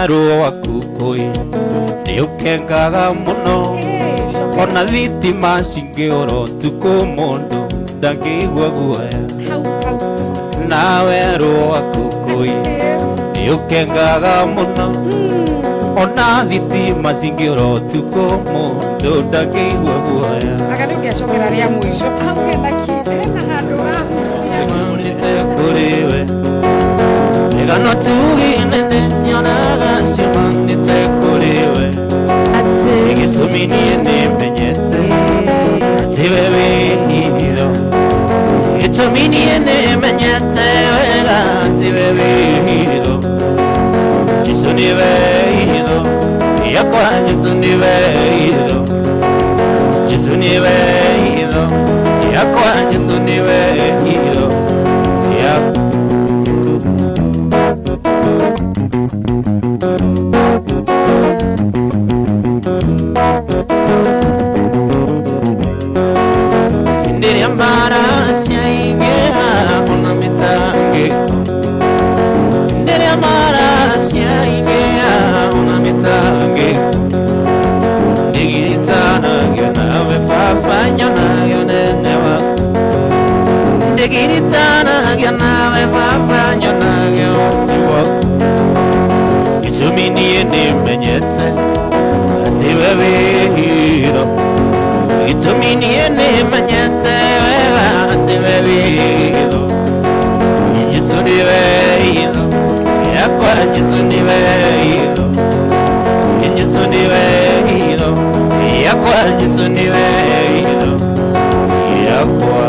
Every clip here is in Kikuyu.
Rwaku kũi nĩ ũkengaga mũno, ona thitima cingĩũra ũtukũ mũndũ ndangĩigua guoya. Hau hau. Nawe rwaku kũi nĩ ũkengaga mũno, ona thitima cingĩũra ũtukũ mũndũ ndangĩigua guoya. Anga nĩ ũngĩacokera rĩa mũico hau hena kĩ hena handũ ũrahutia. Nĩte kũrĩ we mĩgano tugi nene cionaga ciumanĩte kũrĩ we. Atĩ Gĩtũmi niĩ nĩmenyete atĩ we wĩ hitho, gĩtũmi niĩ nĩmenyete wega atĩ we wĩ hitho. Jesũ nĩwe hitho yakwa, Jesũ nĩwe hitho, Jesũ nĩwe hitho yakwa, Jesũ nĩwe hitho yakwa. Hĩndĩ ĩrĩa mbara ciaingĩha ona mĩtangĩko, hĩndĩ ĩrĩa mbara ciaingĩha ona mĩtangĩko, ndigiritanagio nawe baba, nyonage ũnene waku, ndigiritanagio nawe baba, nyonage ũhoti waku. Gĩtũmi niĩ nĩmenyete atĩ we wĩ hitho, gĩtũmi niĩ nĩmenyete wega atĩ we wĩ hitho. Jesũ nĩwe hitho yakwa, Jesũ nĩwe hitho, Jesũ nĩwe hitho yakwa, Jesũ nĩwe hitho yakwa.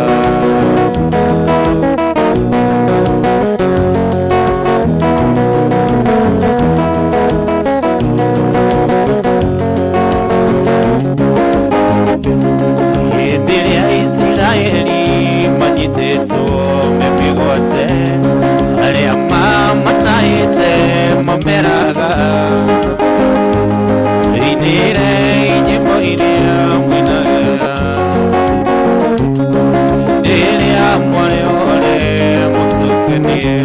Hĩndĩ ĩrĩa Isiraeli manyitĩtwo me mĩgwate, arĩa mamatahĩte mameraga, tũinĩre nyĩmbo iria mũinaga hĩndĩ ĩrĩa mwarĩ ore mũtũkenie.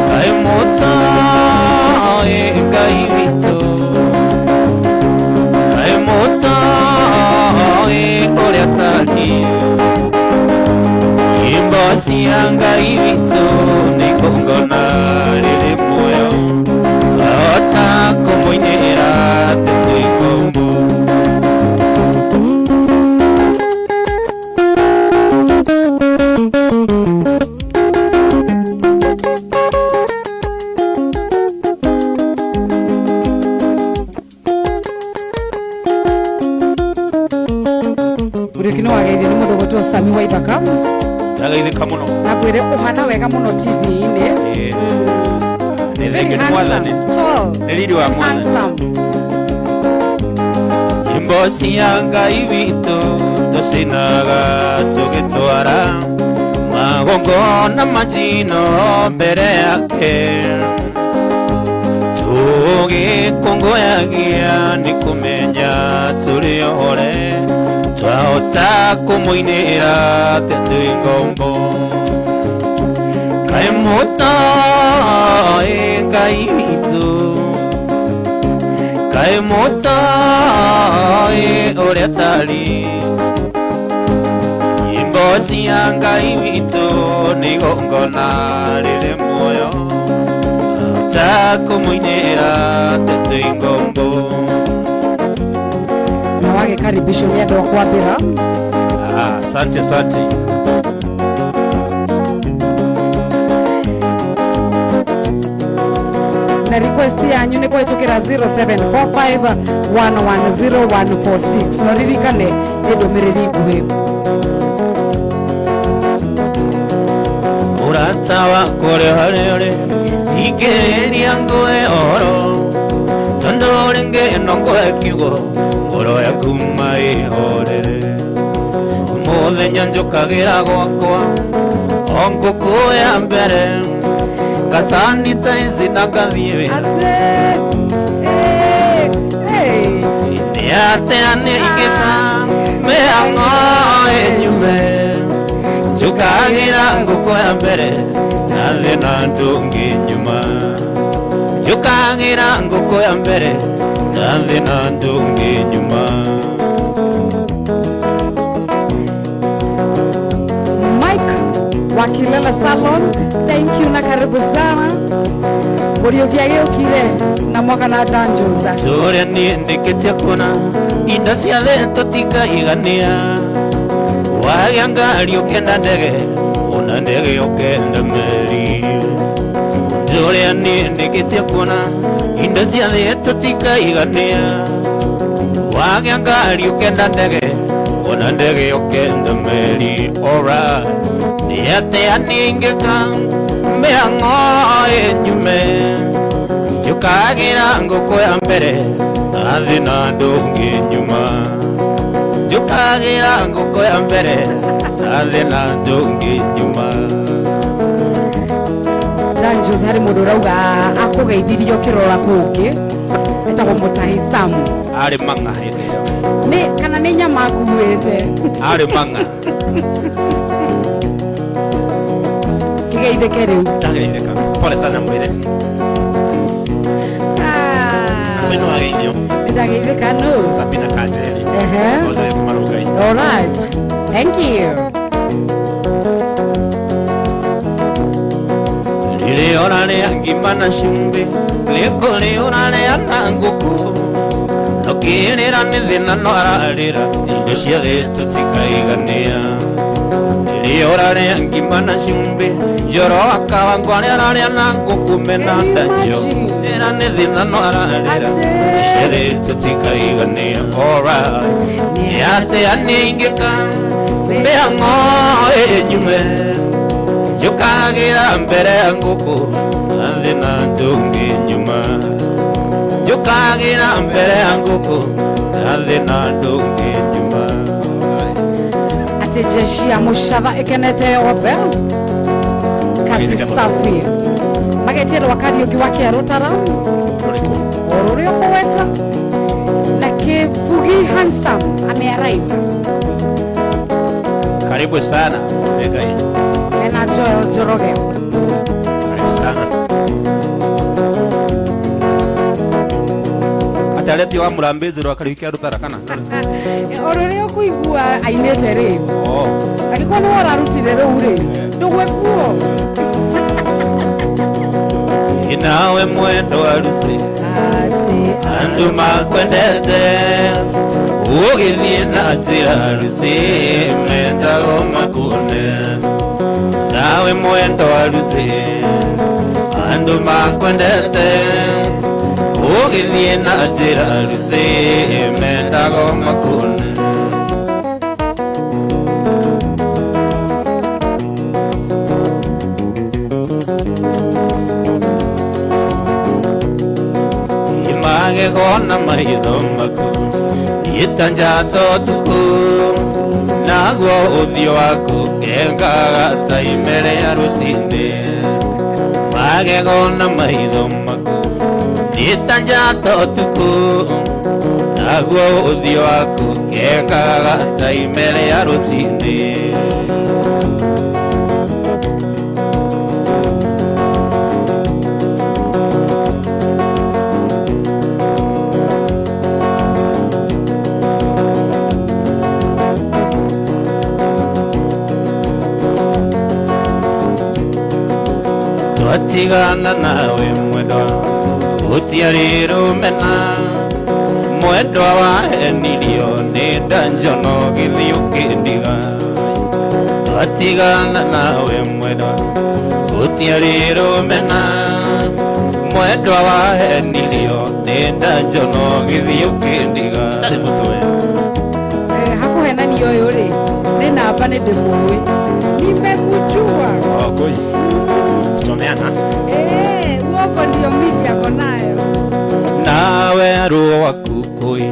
Kaĩ mũtoĩ Ngai witũ, kaĩ mũtoĩ ũrĩa tariĩ, nyĩmbo cia Ngai witũ nĩ igongona rĩrĩ muoyo, twahota kũmũinĩra atĩ twĩ ngombo. Mũriũki nĩ wageithio nĩ mũndũ ũgwĩtwo Sami wa Ithaka. Ndagaithĩka mũno. Na ngwĩre ũhana wega mũno TV-inĩ. Ĩĩ. Nĩ Very thengiũ nĩ mwathani. handsome, tall, Nĩ riri wa mwathani. handsome. Nyĩmbo cia Ngai witũ tũcinaga tũgĩtwara magongona majino mbere yake, tũgĩkũngũyagia nĩ kũmenya tũrĩ ohore, twahota kũmũinĩra atĩ twĩ ngombo. Kaĩ mũtoĩ Ngai witũ, kaĩ mũtoĩ ũrĩa tariĩ, nyĩmbo cia Ngai witũ nĩ igongona rĩrĩ muoyo, ta kũmũinĩra atĩ twĩ ngombo. Na wagĩkaribishwo nĩ andũ a kwambĩra. Ah, asante asante. Na request yanyu nĩ kũhĩtũkĩra 0745110146, no ririkane nĩ ndũmĩrĩri nguhĩ. Mũrata wakwa ũrĩ harĩa ũrĩ, thikĩrĩria ngũhe ũhoro, tondũ rĩngĩ no ngũhe kiugo ngoro yaku ma ĩhorere. Mũthenya njũkagĩra gwakwa o ngũkũ ya mbere, ngasanitize na ngathiĩ wĩra. Atĩ eh, eh. Nĩ atĩa nĩ ingĩka mĩhang'o ĩnyume, njũkagĩra ngũkũ ya mbere na thĩna ndũngĩ nyuma, njũkagĩra. Njũkagĩra ngũkũ ya mbere na thĩna ndũngĩ nyuma. Mike wa Kilele Salon, thank you na karibu sana. Mũriũki agĩũkire na mwaka na Danjoza. Tũrĩa niĩ ndĩkĩtie kuona indo ciothe tũtikaigania. Wagĩa ngari ũkenda ndege, ona ndege ũkenda meri. Ũndũ ũrĩa niĩ ndĩkĩtie kuona indo ciothe tũtikaigania. Wagĩa ngari ũkenda ndege, ona ndege ũkenda meri. Alright, nĩ atĩa niĩ ingĩka mĩhang'o ĩnyume? Njũkagĩra ngũkũ ya mbere na thĩna ndũngĩ nyuma. Njũkagĩra ngũkũ ya mbere na thĩna ndũngĩ nyuma. Danjoza harĩ mũndũ ũrauga akũgeithirie ũkĩrora kũngĩ, etagwo Mũtahi Samu. Arĩ mang'a hĩndĩ ĩyo. Nĩ kana nĩ nyama akuĩte? Arĩ mang'a. Kĩgeithĩke rĩu. Ndageithĩka. Pole sana mwĩre. Ah, Nĩ wageithio. nĩ ndageithĩka nũ. Sabina Kanjeri. Ehe. Othe kumarũngai. All right. Thank you. Rĩrĩa ũrarĩa ngima na cumbĩ, rĩkũrĩ ũrarĩa na ngũkũ. Ũkĩrĩra nĩ thĩna no ararĩra, indo ciothe tũtikaigania. Rĩrĩa ũrarĩa ngima na cumbĩ, njoro akawango arĩa ararĩa na ngũkũ mena Can you ndanjo. imagine? Rĩra nĩ thĩna no ararĩra, Atĩ. indo ciothe tũtikaigania. Alright, nĩ atĩa niĩ ingĩka mĩhang'o ĩnyume? Njũkagĩra mbere ya ngũkũ na thĩna ndũngĩ nyuma. Njũkagĩra mbere ya ngũkũ na thĩna ndũngĩ nyuma. Atĩ jeshi ya mũcatha ĩkenete yothe. Kazi Geithĩka mũno. safi. Magetĩrwo Kariũki wa Kĩarũtara Rũrĩkũ? o rũrĩa ũkũgweta na Kĩbugi Handsome amearrive. Karibu sana. Nĩ Ngai. Mena Joel Njoroge. Karibu sana. Atareti wa Mũrambĩzi rwa Kariũki Kĩa Rũtara kana? O rũrĩa ũkũigua ainĩte rĩ, Oh. angĩkorwo nĩwe ũrarutire rũu rĩ, ndũgwe kuo. Nawe mwendo arusi Atĩ andũ makwendete ũgĩthiĩ na njĩra arusi mendago makuone. Nawe mwendo arusi andũ makwendete ũgĩthiĩ na njĩra arusi mendago makuone. Magego na maitho maku itanjato tuku, naguo ũthiũ waku kengaga ta imere ya rũcinĩ. Magego na maitho maku itanjato tuku, naguo ũthiũ waku kengaga ta imere ya rũcinĩ. Twatigana nawe mwendwa gũtiarĩ rũmena, mwendwa wahenirio nĩ ndanjono gĩthiĩ ũkĩndiga. Twatigana nawe mwendwa gũtiarĩ rũmena, mwendwa wahenirio nĩ ndanjono gĩthiĩ ũkĩndiga. Ndarĩ mũtwe. Hakuhenania ũyũ rĩ, nĩ namba nĩ ndĩmũĩ. Nimemjua. Oh, koi. Kuchomeana. Eh, uongo ndio mimi ako nayo. Nawe rũaku kũi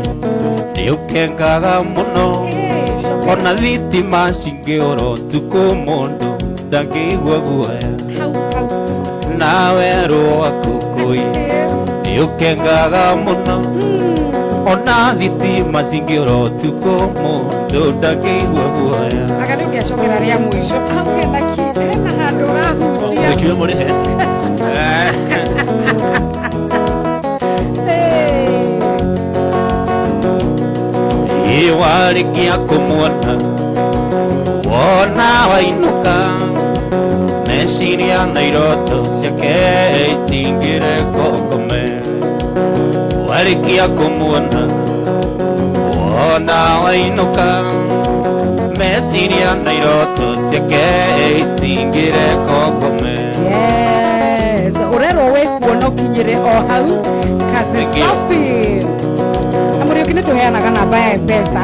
nĩ ũkengaga mũno, Eh, ona thitima cingĩũra ũtukũ mũndũ ndangĩigua guoya. hau hau. Nawe rũaku kũi Eh, nĩ ũkengaga mũno, ona thitima cingĩũra ũtukũ mũndũ ndangĩigua guoya. Aka nĩ ũngĩacokera rĩa mũico. Hau hena kĩ, hena handũ ũrahutia. Mũrĩkiwe mũrĩhe. Warĩkia kũmuona wona wainũka meciria na iroto ciake itingĩreka ũkome. Warĩkia kũmuona wona wainũka meciria na iroto ciake itingĩreka ũkome. Yes, urerwo wĩ kuona ũkinyĩre o hau. Kazi Thank you. safi. Na Mũriũki, nĩ tũheanaga namba ya Mpesa.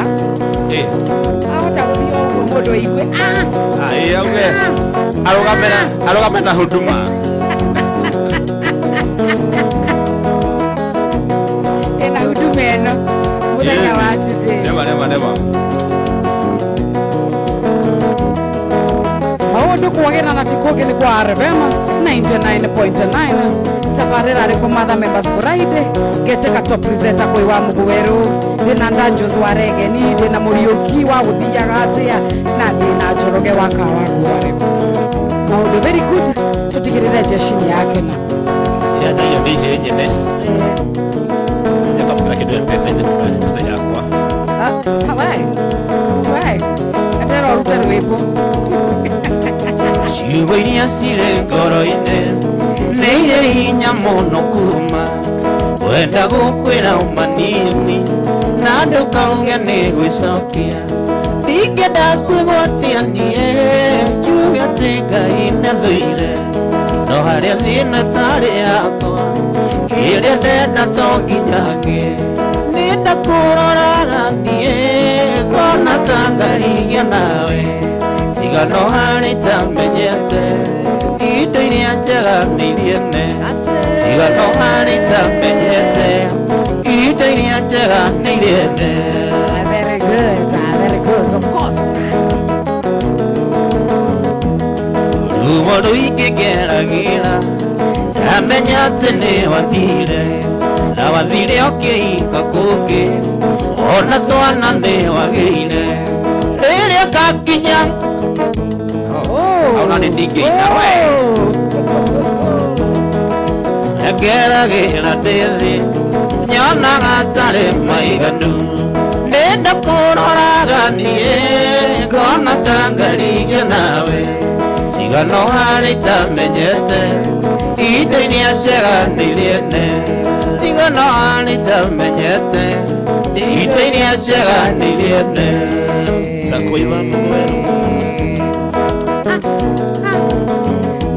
Ahota gũthiĩ o ũguo mũndũ aigue ah. Ĩ, auge arũgame arũgame na huduma. Ĩna huduma ĩno mũthenya wa today. Nema nema nema. Maũndũ kwagĩra na ti kũngĩ nĩ kwa RFM 99.9. Tabarĩra rĩ kũmatha Members Friday, ngetĩka top presenter kwĩ wa Mũgwerũ, ndĩna Ndanjos wa Regeni, ndĩna Mũriũki wa gũthiaga atĩa, na ndĩna Njoroge wa Kawangware. Maũndũ very good, tũtigĩrĩre jeshi nĩ yakena. Yanjagia nĩ ihĩ nyene nĩkwamũkĩra kĩndũ mpesa-inĩ, mpesa yakwa. We etera ũrute rwĩmbo. Ciugo iria cirĩ ngoro-inĩ nĩ irĩ hinya mũno kuma wenda gũkwĩra ũmanini na ndũkauge nĩ gwĩcokia. Ndingĩenda kwĩgwatia niĩ njuge atĩ Ngai nĩathũire, no harĩa thĩna tarĩ yakwa kĩrĩa ndenda to nginya ngĩe. Nĩ ndakũroraga niĩ ngona ta ngarigia nawe, tiga no harĩ itamenyete indo iria njega nĩ iriene. Tiga no harĩ itamenyete indo iria njega nĩ iriene. Very good, very good, of course. Rumo rũingĩ ngeragĩra ndamenya atĩ nĩ wathire, na wathire ũkĩhika kũngĩ, ona twana nĩ wagĩire rĩrĩa ngakinya. Oh. Ona nĩ ndingĩina we. Ngeragĩra ndĩ thĩ nyonaga tarĩ maiganu, nĩ ndakũroraga niĩ ngona ta ngarigia nawe, tiga no harĩ itamenyete indo iria njega nĩ iriene. Tiga no harĩ itamenyete indo iria njega nĩ iriene. Sakoiwa Mũgwerũ.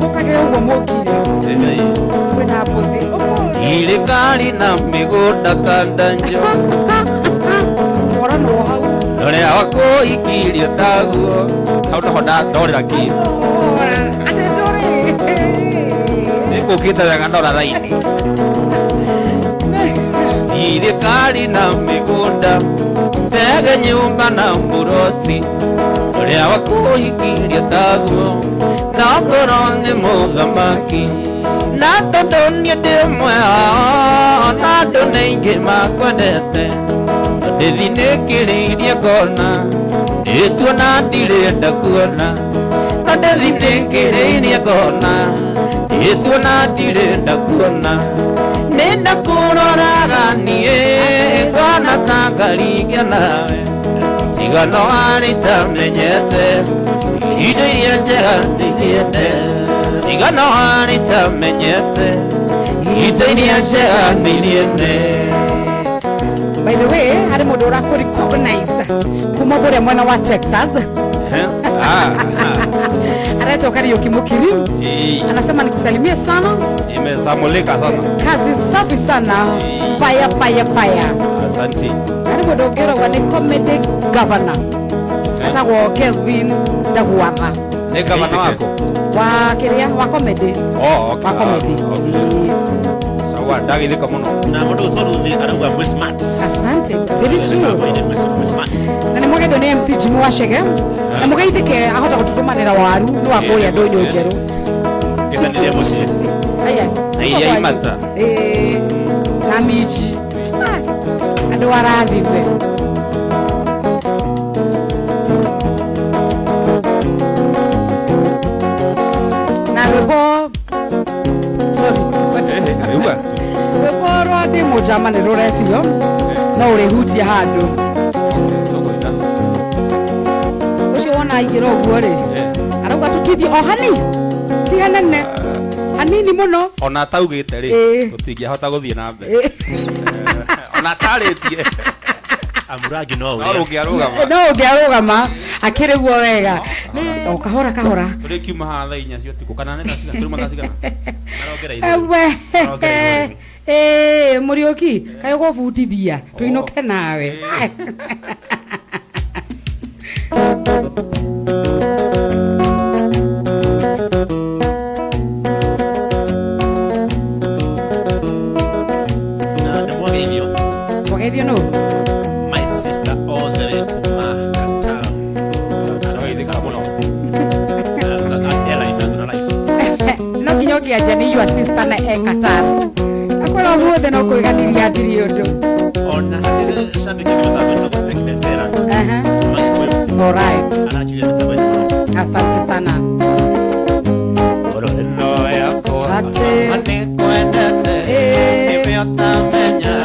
Mũkage ũguo mũkire kwĩna mbũthi. Irĩkari na mĩgũnda kandanjo. Mũhoro hau. Ũrĩa wakũhikirie taguo hau noho ndorĩra kĩ. Atĩ ndũrĩ. Nĩngũkĩte wega ndora raini. Irĩkari na mĩgũnda, ndege, nyũmba na mũroti, ũrĩa wakũhikirie taguo no ngorwo nĩ mũthamaki, na tondũ niĩ ndĩ ũmwe wao na andũ nĩ aingĩ makwendete, ndĩthinĩkĩrĩirie ngona ndĩtuona ndirenda kuona, na ndĩthinĩkĩrĩirie ngona ndĩtuona ndirenda kuona. Nĩ ndakũroraga niĩ ngona ta ngarigia nawe, tiga no harĩ itamenyete indo iria njega nĩ iriene. Tiga no harĩ itamenyete indo iria njega nĩ iriene. By the way, harĩ mũndũ ũrakũ recognize kuma kũrĩa mwena wa Texas. Anaitwa Kariuki Mukiri. Anasema nikusalimie sana. Imesamulika sana. Kazi safi sana. Fire, fire, fire. Asante. Harĩ mũndũ ũngĩragwo nĩ comedy governor etagwo Kevin Ndagwatha. Nĩ gavana wako? Wa kĩrĩa wa comedy. Oh, okay. Wa comedy. Okay. Ĩĩ. Sawa, ndagithika mũno. Na mũndũ ũtwo Ruthi arauga mwĩ smart. Asante, very true. Mĩtambo-inĩ mwĩ smart. Na nĩ mwageithio nĩ MC Jimmy Wachege, na mũgeithĩke ahota gũtũtũmanĩra waru nĩ wa kũrĩa ndũnyũ njerũ. Gĩthanĩria mũciĩ. Aya. Na iria imata. Ĩĩ, na minji. Ah, andũ arathime. Na rwĩmbo, sorry. Uga. Rwĩmbo rwa ndĩ mũnjama nĩ rũretio no ũrĩhutia handũ. Tũkũina. Ũcio wona aigĩra ũguo rĩ, arauga tũtithie o hani, ti hanene, hanini mũno. Ona ataugĩte rĩ, tũtingĩahota gũthiĩ na mbere. Ona atarĩtie. Amurangi no no ũrĩa. Rũngĩarũgama. No ũngĩarũgama akĩrĩ guo wega o kahora kahora. Tũrĩ kiuma haha thaa 4 cia ũtukũ kana nĩ thaa cigana? Tũrĩ mathaa cigana? Arongera itherũ. Ewe. Arongerera itherũ. Mũriũki kaĩ ũgũbundithia tũinũke nawe. Na nĩ mwageithio. Twageithio nũ? My sister all the way kuma Qatar. Tũgeithĩka mũno. Na life na life. No nginya ũngĩanjia nĩ your sister na e Qatar akwĩra ũmũthĩ no kwĩganiria ndirĩ ũndũ. Ona hakĩrĩ shabiki wa mĩthambo ĩtagwo Segment Sarah. Kuma Gĩkũyũ. Alright. Arakiuga mĩthambo ĩno mũno. Asante sana. Ngoro ĩno yakwa Atĩ. nĩkwendete. Nĩwe ũtamenya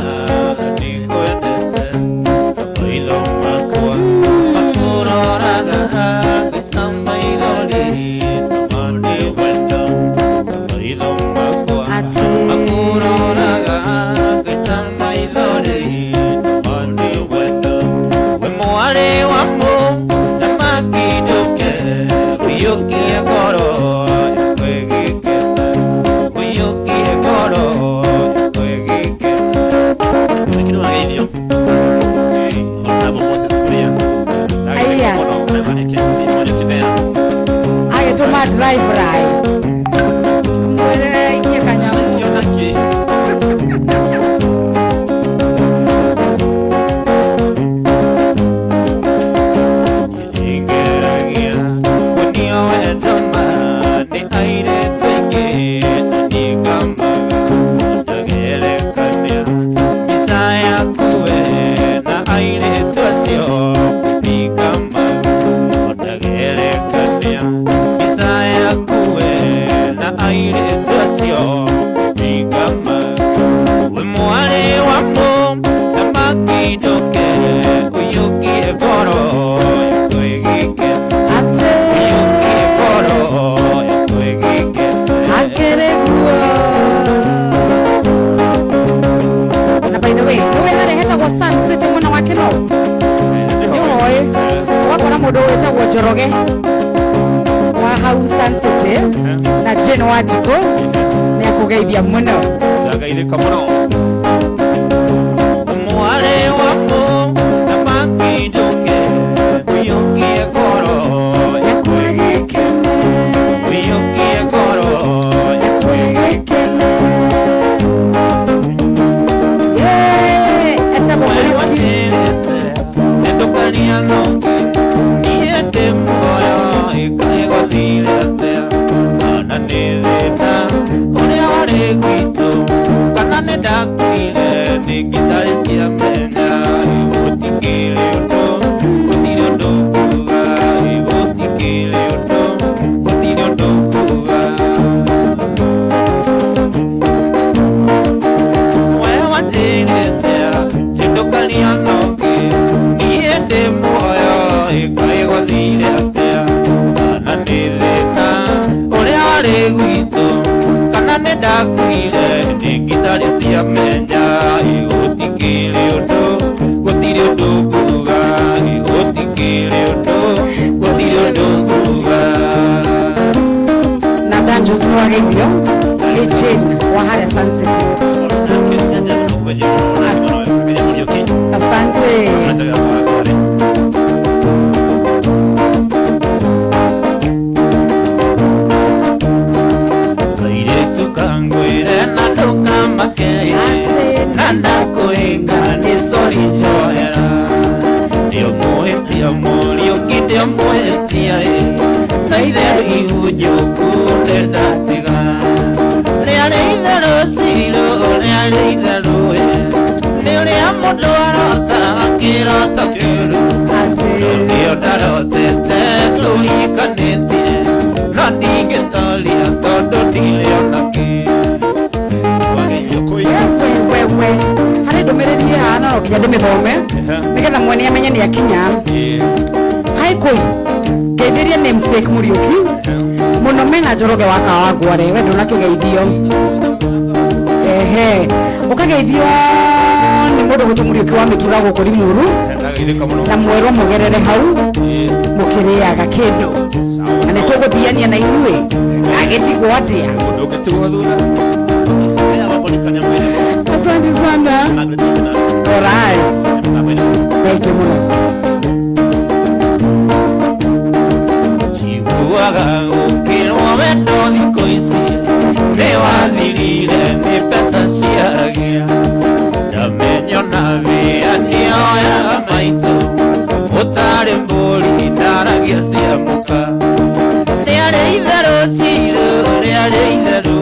nĩkwendete. Maitho makwa makũroraga ta maithori ma nĩ wendo. Maitho makwa Atĩ. makũroraga ta maithori ma nĩ wendo. We mwarĩ wa mũthamaki njũke ũiyũkie ngoro yakwa ĩgĩkena, ũiyũkie ngoro yakwa ĩgĩkena. Lakini wageithio. Honorable Moses Kuria. Aya. Arauga AKC Mũriũki there. Agĩtũma drive rai mwĩre ikie kanyamũ. Kĩona kĩ? Ningeragia kuonio wendo ma nĩ airĩtu aingĩ na nĩngamaga ndagerekania mbica yaku we na airĩtu acio nĩngamaga ndagerekania mbica yaku we na airĩtu acio nĩngamaga. We mwarĩ wa mũthamaki njũke ũiyũkie ngoro yakwa ĩgĩkena. Atĩ. Ũiyũkie ngoro yakwa ĩgĩkena. Akĩrĩ guo. Na by the way, nĩwe harĩa hetagwo Sun City mwena wa Kĩno nĩ ũhoĩ wakora mũndũ wĩtagwo Njoroge wa hau Sun City na Jane Wanjikũ nĩ akũgeithia mũno. Ndagaithĩka mũno. Mwarĩ wa mũthamaki njũke ũiyũkie ngoro yakwa ĩgĩkena, ũiyũkie ngoro yakwa ĩgĩkena. Yeah, etagwo Mũriũki. Tindũkania nongi niĩ ndĩ muoyo ĩkaĩgũthire atĩa kana nĩ thĩna ũrĩa warĩ gwitũ kana nĩ ndakuire nĩ ngitarĩ ciamenya gũtikĩrĩ ũndũ gũtirĩ ũndũ nguga gũtikĩrĩ ũndũ gũtirĩ ũndũ nguga. We wanjĩrĩte tindũkania nongi niĩ ndĩ muoyo ĩkaĩgũthire atĩa kana nĩ thĩna ũrĩa warĩ gwitũ kana nĩ ndakuire nĩ ngitarĩ ciamenya gũtikĩrĩ ũndũ gũtirĩ ũndũ nguga gũtikĩrĩ ũndũ gũtirĩ ũndũ nguga. Na Danjos nĩ wageithio nĩ Jane wa harĩa Sun City. Onake nĩanjia mũno kũgeithia mũno nake mũno kũgeithia Mũriũki. Asante. Anataka kwa. Kairĩtu kangwĩre na ndũkamake na ndakũhinga nĩ sori njohera ndĩũmũhĩtia Mũriũki ndĩũmũhĩtia ĩ na itherũ ihunyũku ndĩndatiga rĩarĩ itherũ cirũ rĩarĩ itherũ ĩ nĩ ũrĩa mũndũ arotaga kĩroto kĩũru. Atĩ. Nĩo ndarotete tũhikanĩtie no ndingĩtoria tondũ ndirĩ ona kĩ. Wageithio kũi. Wewe harĩ ndũmĩrĩri ĩhana no. nginya ndĩmĩthome nĩgetha mwene amenye nĩ akinya. Hi koi ngeithĩrie namesake Mũriũki mũno mena Njoroge wa Kawangware, we ndũnakĩgeithio. Ehe, ũkageithio nĩ mũndũ gwĩtwo Mũriũki wa Mĩtura gũkũ Limuru, na mwerwo mũgerere hau mũkĩrĩaga kĩndũ, na nĩ tũgũthiania na inyuĩ agĩtigwo atĩa. Asante sana. Alright. Thank you mũno. Njiguaga gũkĩrwo wendo thikũ ici nĩ wathirire nĩ mbeca ciaragia, ndamenyo na wĩa nĩoyaga maitũ ũtarĩ mbũri ndaragia cia mũka, rĩarĩ itherũ cirũ rĩarĩ itherũ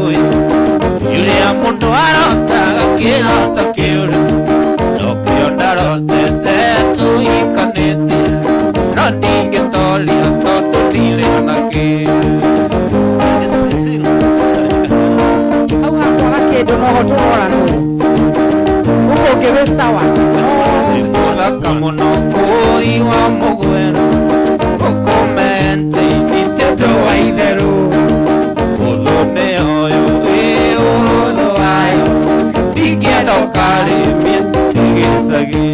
rĩrĩa mũndũ arotaga kĩroto kĩũru nokĩo ndarotete tũhikanĩtie no ndingĩtoria tondũ ndirĩ ona kĩ. Hau hakwaga kĩndũ noho tũroranwo ũguo ũngĩ wĩ sawa. Thaka mũno kũi wa mũgwero ũkũmenti itendo wa itherũ ũthũ nĩ ũyũ ĩ ũthũ wayo ndingĩenda ũkarĩmia ĩgĩcagi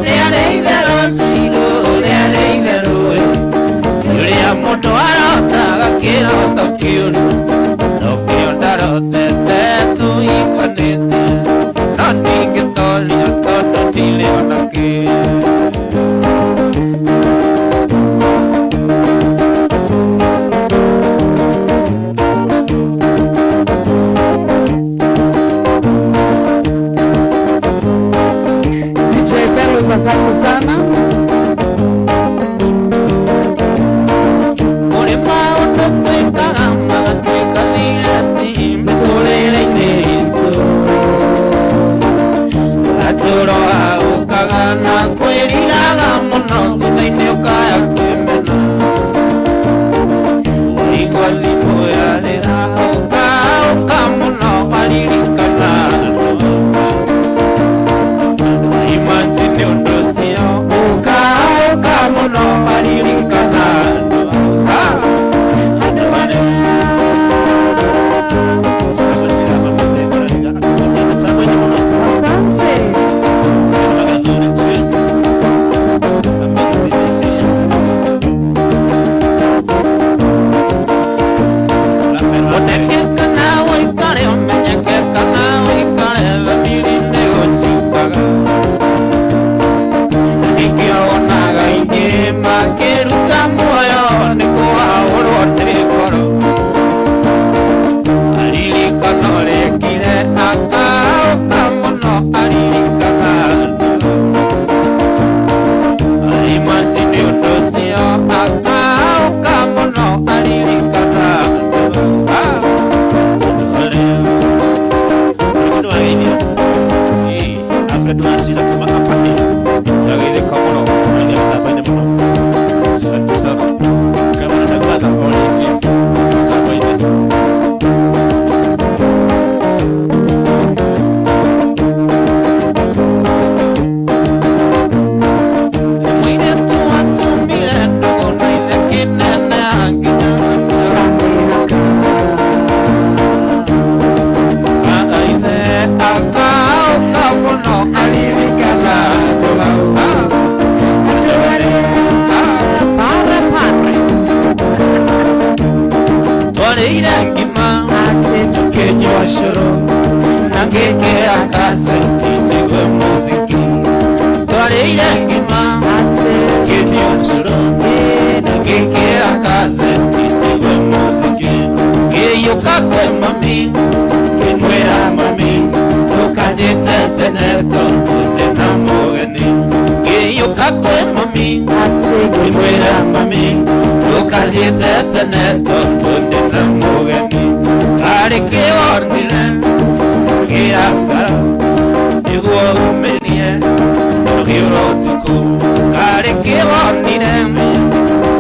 rĩarĩ itherũ cirũ rĩarĩ itherũ rĩrĩa mũndũ arotaga kĩroto kĩũru nokĩo ndarotete tũhikanĩtie no ndingĩtoria tondũ ndirĩ ona kĩ. DJ Pelos, asante sana. Kũrĩ maũndũ twĩkaga magatuĩka thirati mĩtũrĩre-inĩ itũ, gatũro ũkaga na kwĩriraga mũno thutha-inĩ ũkaya kwĩmena, waigua thimũ yarĩra ũkaũka mũno waririkana imagine ũndũ ũcio ũkaũka mũno waririkana andũ arĩa. Asante. Oneke kana ũikare ũmenyeke kana ũikare thamiri nĩ gũcukaga, nĩkĩo wonaga aingĩ makĩruta muoyo nĩ kũhahũrwo nĩ ngoro, aririkana ũrĩekire akaũka mũno aririkana aimanji nĩ ũndũ ũcio akaũka mũno aririkana andũ arĩa. Ndagĩrĩka mũno. Asante sana. Mũirĩtu atumire ndũgũ na ithe kĩnene nginya ithe akaũka mũno aririkana andũ au. Andũ arĩa Pare pare. Twarĩire ngima Ate tũkĩnyua cũrũ na ngĩkĩra kaseti njigue mũziki, twarĩire ngima ate tũkĩnyua cũrũ na ngĩkĩra kaseti njigue mũziki, ngĩiyũka kwĩ mami ngĩmwĩra mami ndũkanjĩte tene tondũ ndĩna mũgeni, ngĩiyũka kwĩ mami ate ngĩmwĩra mami ndũkanjĩte tene tondũ ndĩna mũgeni, karĩ kĩwonire gĩakara nĩguo umĩrie rũhiũ ũtukũ, karĩ kĩwonire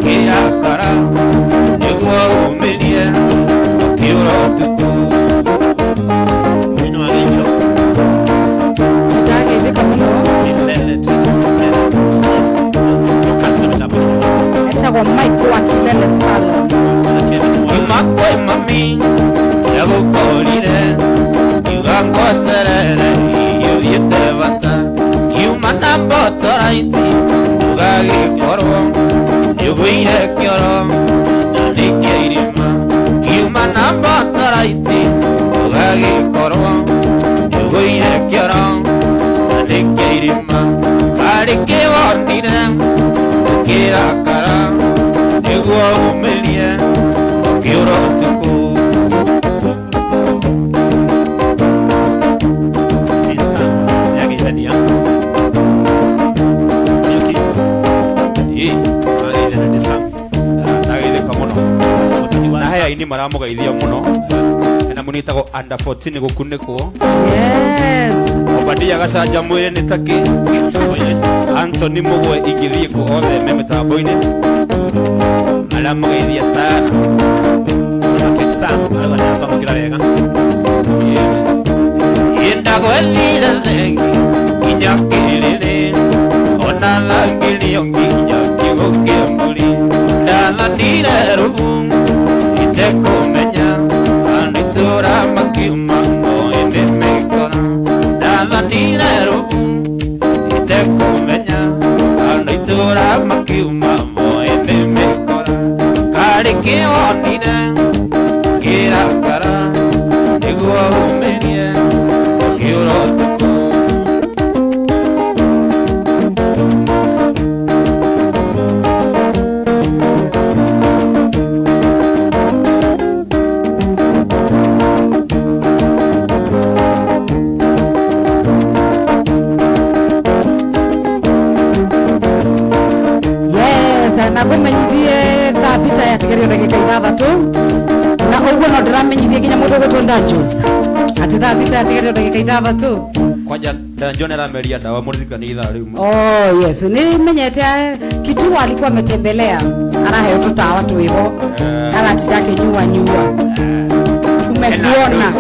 gĩakara nĩguo umĩrie rũhiũ ũtukũ. Ndagĩthĩka mũno. Nĩũgũire kĩoro na nĩkĩa irima kiuma na mbataraiti ũgagĩkorwo nĩũgũire kĩoro na nĩkĩa irima karĩ kĩwonire ũkĩrakara nĩguo umĩrie ũkĩũra ũtukũ. Tisa nĩageithania. Muriuki. Ĩ. Ageithania nĩ Sam. Ndageithĩka mũno. Mũtani wa Na he Sam. aini maramũgeithia mũno na mũnitagwo under 14 gũkunĩkwo. Yes. Obadia gacanja mwĩrĩ nĩ takĩ Anthony Mũgwe ingĩthiĩ kũ othe me mĩtambo-inĩ maramũgeithia sana. Nake Sam arauga nĩatwamũkĩra wega. Ndagwethire thengi nginya kĩrĩrĩ ona thangĩrio nginya kiugo kĩa mbũri ndathanire rũbu itekũmenya andũ itũra makiuma moĩ nĩ mĩkora ndathanire rũbu itekũmenya andũ itũra makiuma moĩ nĩ mĩkora karĩ kĩwonire kĩrakara nĩguo umĩrie ũkĩũra ũtukũ. Yes, na ngũmenyithie thaa 6 yatigario ndagĩka 6 na ũguo no ndĩramenyithie nginya mũndũ ũgwĩtwo Danjos atĩ thaa 6 yatigario ndagĩka 6. Kwanja Danjo nĩarameria ndawa mũririkani ithaa rĩu. Oh yes, nĩ menyete Kituo alikuwa ametembelea araheo tũtawa twĩho. Eh. Aratinda akĩnyua nyua tumekuona.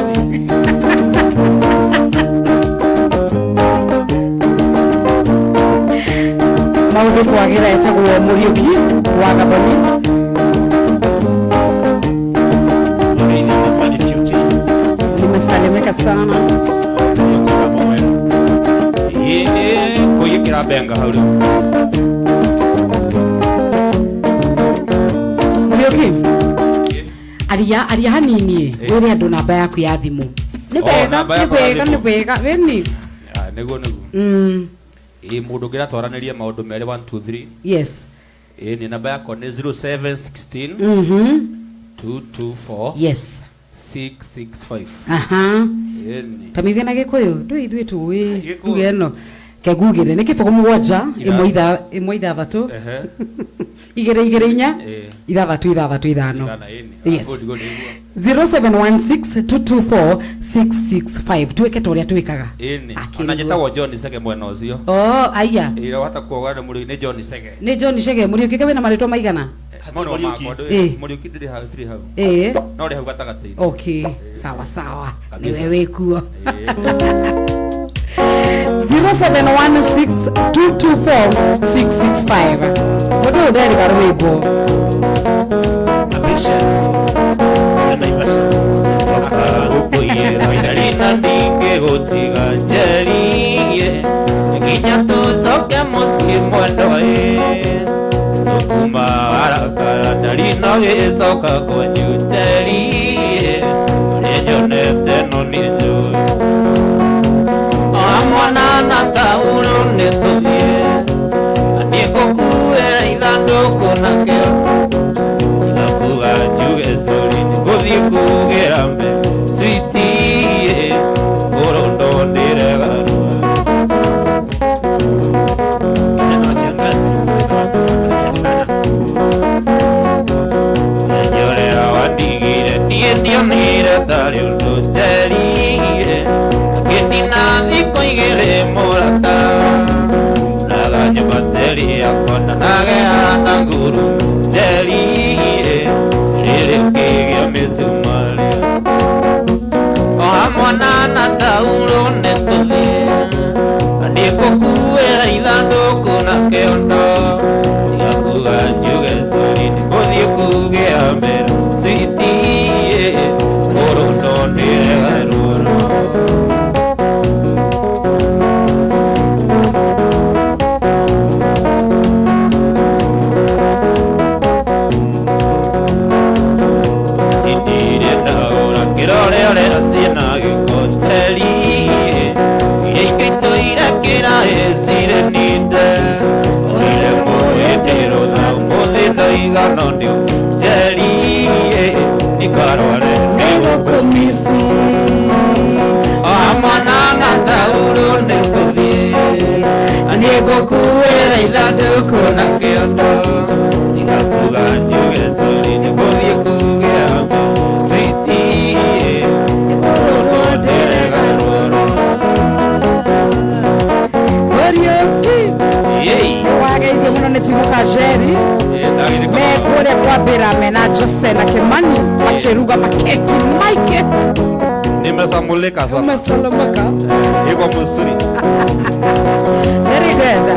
Maũndũ kwagĩra etagwo Mũriũki wa Gathoni. Mũgeithia nĩ Mani QT. Nimesalimika sana. Muriuki wa Mũgwe. Kũiyĩkĩra benga hau rĩu. Mũriũki, aria aria hanini. Eh. Wĩre andũ namba yaku ya thimũ nĩ Oh, wega. namba Nĩ yakwa ya wega nĩ thimũ. wega wĩni. Ah, nĩguo nĩguo. Ĩ mũndũ ũngĩratwaranĩria maũndũ merĩ 1 2 3. Yes. Ĩ nĩ namba yakwa nĩ 0716 224 Yes. 665. Aha. Ĩni. Ta miuge na gĩkũyũ ndũ ithuĩ tũĩ. Gĩkũyũ. Nduge ĩno kengugĩre nĩ 07 Ithatũ. 1 1 6 Ehe. 2 2 4 Ĩ. 6 6 5. Ithano, ĩni. Yes. Ah, good, good, nĩguo. 0716224665 twĩke ta ũrĩa twĩkaga. Ĩni. Akĩrĩguo. Ona njĩtagwo John Sege mwena ũcio. Oh aya. Ĩ wahota kuoga nĩ mũrĩ nĩ John Sege. Nĩ John Chege. Mũriũki ke wĩna marĩtwa maigana? Mau nĩmo Mũriũki. makwa, Ĩ. Mũriũki ndĩrĩ hau ndirĩ hau. Ĩ. No rĩ hau gatagatĩ-inĩ. Okay, sawa sawa. Kabisa. Niwe wĩkuo. Ĩ. 0716224665 mũndũ ũyũ nderĩga rwĩmbo. Ambitious. Ya Naivasha. Gũkũiyĩra ndarĩ na ndingĩgũtiga njerie nginya tũcoke mũciĩ mwendwa ĩ tũkuma harakara ndari no gĩcoka kwanyu njerie ũrĩa nyonete no nĩ njũĩ o mwana na taurũ nĩ tũthiĩ niĩ ngũkuĩra ithandũkũ nakĩo igakuga njuge sori nĩngũthiĩ kugĩra mbe sweetie ngũrũndo ndĩregarũa. Kijana wa kiangazi. Sawa, sana. Njorera wandigire niĩ ndionire tarĩ ũndũ njerie ngĩtina thikũ 2 mũrata naganyũmba teri yakwa na nageana nguru njerie rĩrĩ ũkĩgĩa mĩcumarĩ o hamwe na taurũ nĩ tũthiĩ niĩ ngũkuĩra ithandũkũ na kĩondo igakuga njuge sori nĩngũthiĩ kugĩa mbere sweetie ngũrũndo ndĩregarũra. no nĩ njeri ndikarware Nĩgũkũmisi. Amwana na tauro nĩ tũthiĩ nĩngũkuĩra ithandũkũ na kĩondo tiga kuga njuge sorry nĩngũthiĩ kugĩra sweetie rũrũ ndĩrega ruoro. Kariũki. Yei. Wageithio mũno nĩ timu Kajeri. Ndagithĩ. Me kũrĩa kwambĩra mena Jose na Kimani makĩruga makeki maingĩ. Nimesamulika sana. Umesalamaka. Iko mzuri. Very good.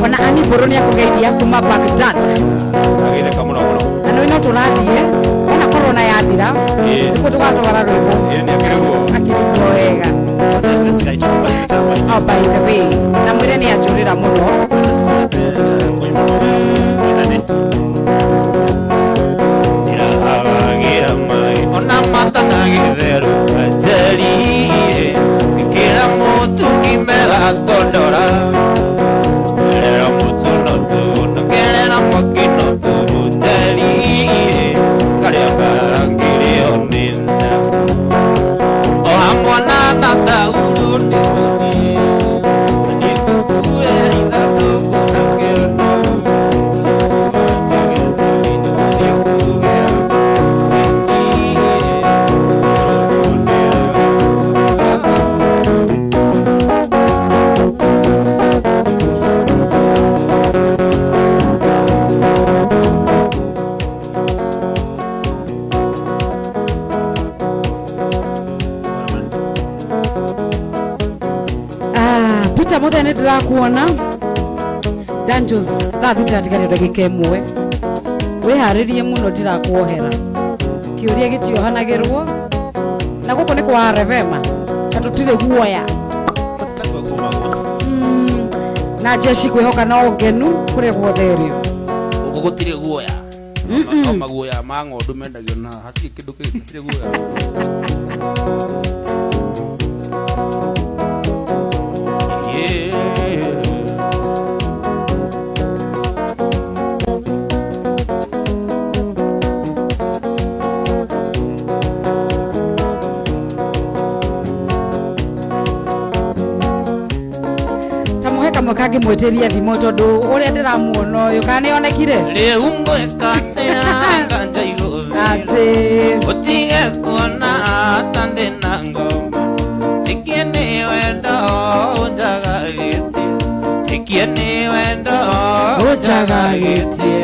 Ona ani boro nĩ akũgeithia kuma Baghdad. Ndagithĩka mũno mũno. Na nĩ no tũrathiĩ ona corona yathira nĩkuo tũgatwara rwĩmbo. Ĩĩ, nĩ akĩrĩ guo. Akĩrĩ wega. Oh, by the way, na mwĩre nĩ anjũrĩra mũno. Ndĩrahawagira mai ona matanagĩtherũka njeri ĩkĩra mũtu ngime gatondora gerera mũtu no tu ongerera mwaki no tu njeri karĩa ngarangĩrĩo nĩ nda o hamwe na tatauru nĩ tũthiĩ nĩngũkuĩra ithandũkũ na kĩondo. Ah, Peter Muthe nĩ ndĩrakuona. Danjos thaa thita atigarĩ ndagĩka ĩmwe wĩharĩrie mũno ndirakuohera kĩũria gĩtiohanagĩrwo na gũkũ nĩ kwa Revema na tũtirĩ guoya. Na jeshi kwĩhoka no ngenu kũrĩa guothe ĩrĩ. Gũkũ gũtirĩ guoya no maguoya ma ng'ondu mendagio na hatirĩ kĩndũ kĩngĩ gũtirĩ guoya. Yeah. Ta mũhe kamwe kangĩmwĩtĩria thimũ tondũ ũrĩa ndĩramuona ũyũ kana nĩonekire. Rĩu ngwĩka atĩa nganja igũthira atĩ ũtige kuona ta ndĩ na ngoma tikie nĩ wendo ũnjagagĩtie tikie nĩ wendo ũnjagagĩtie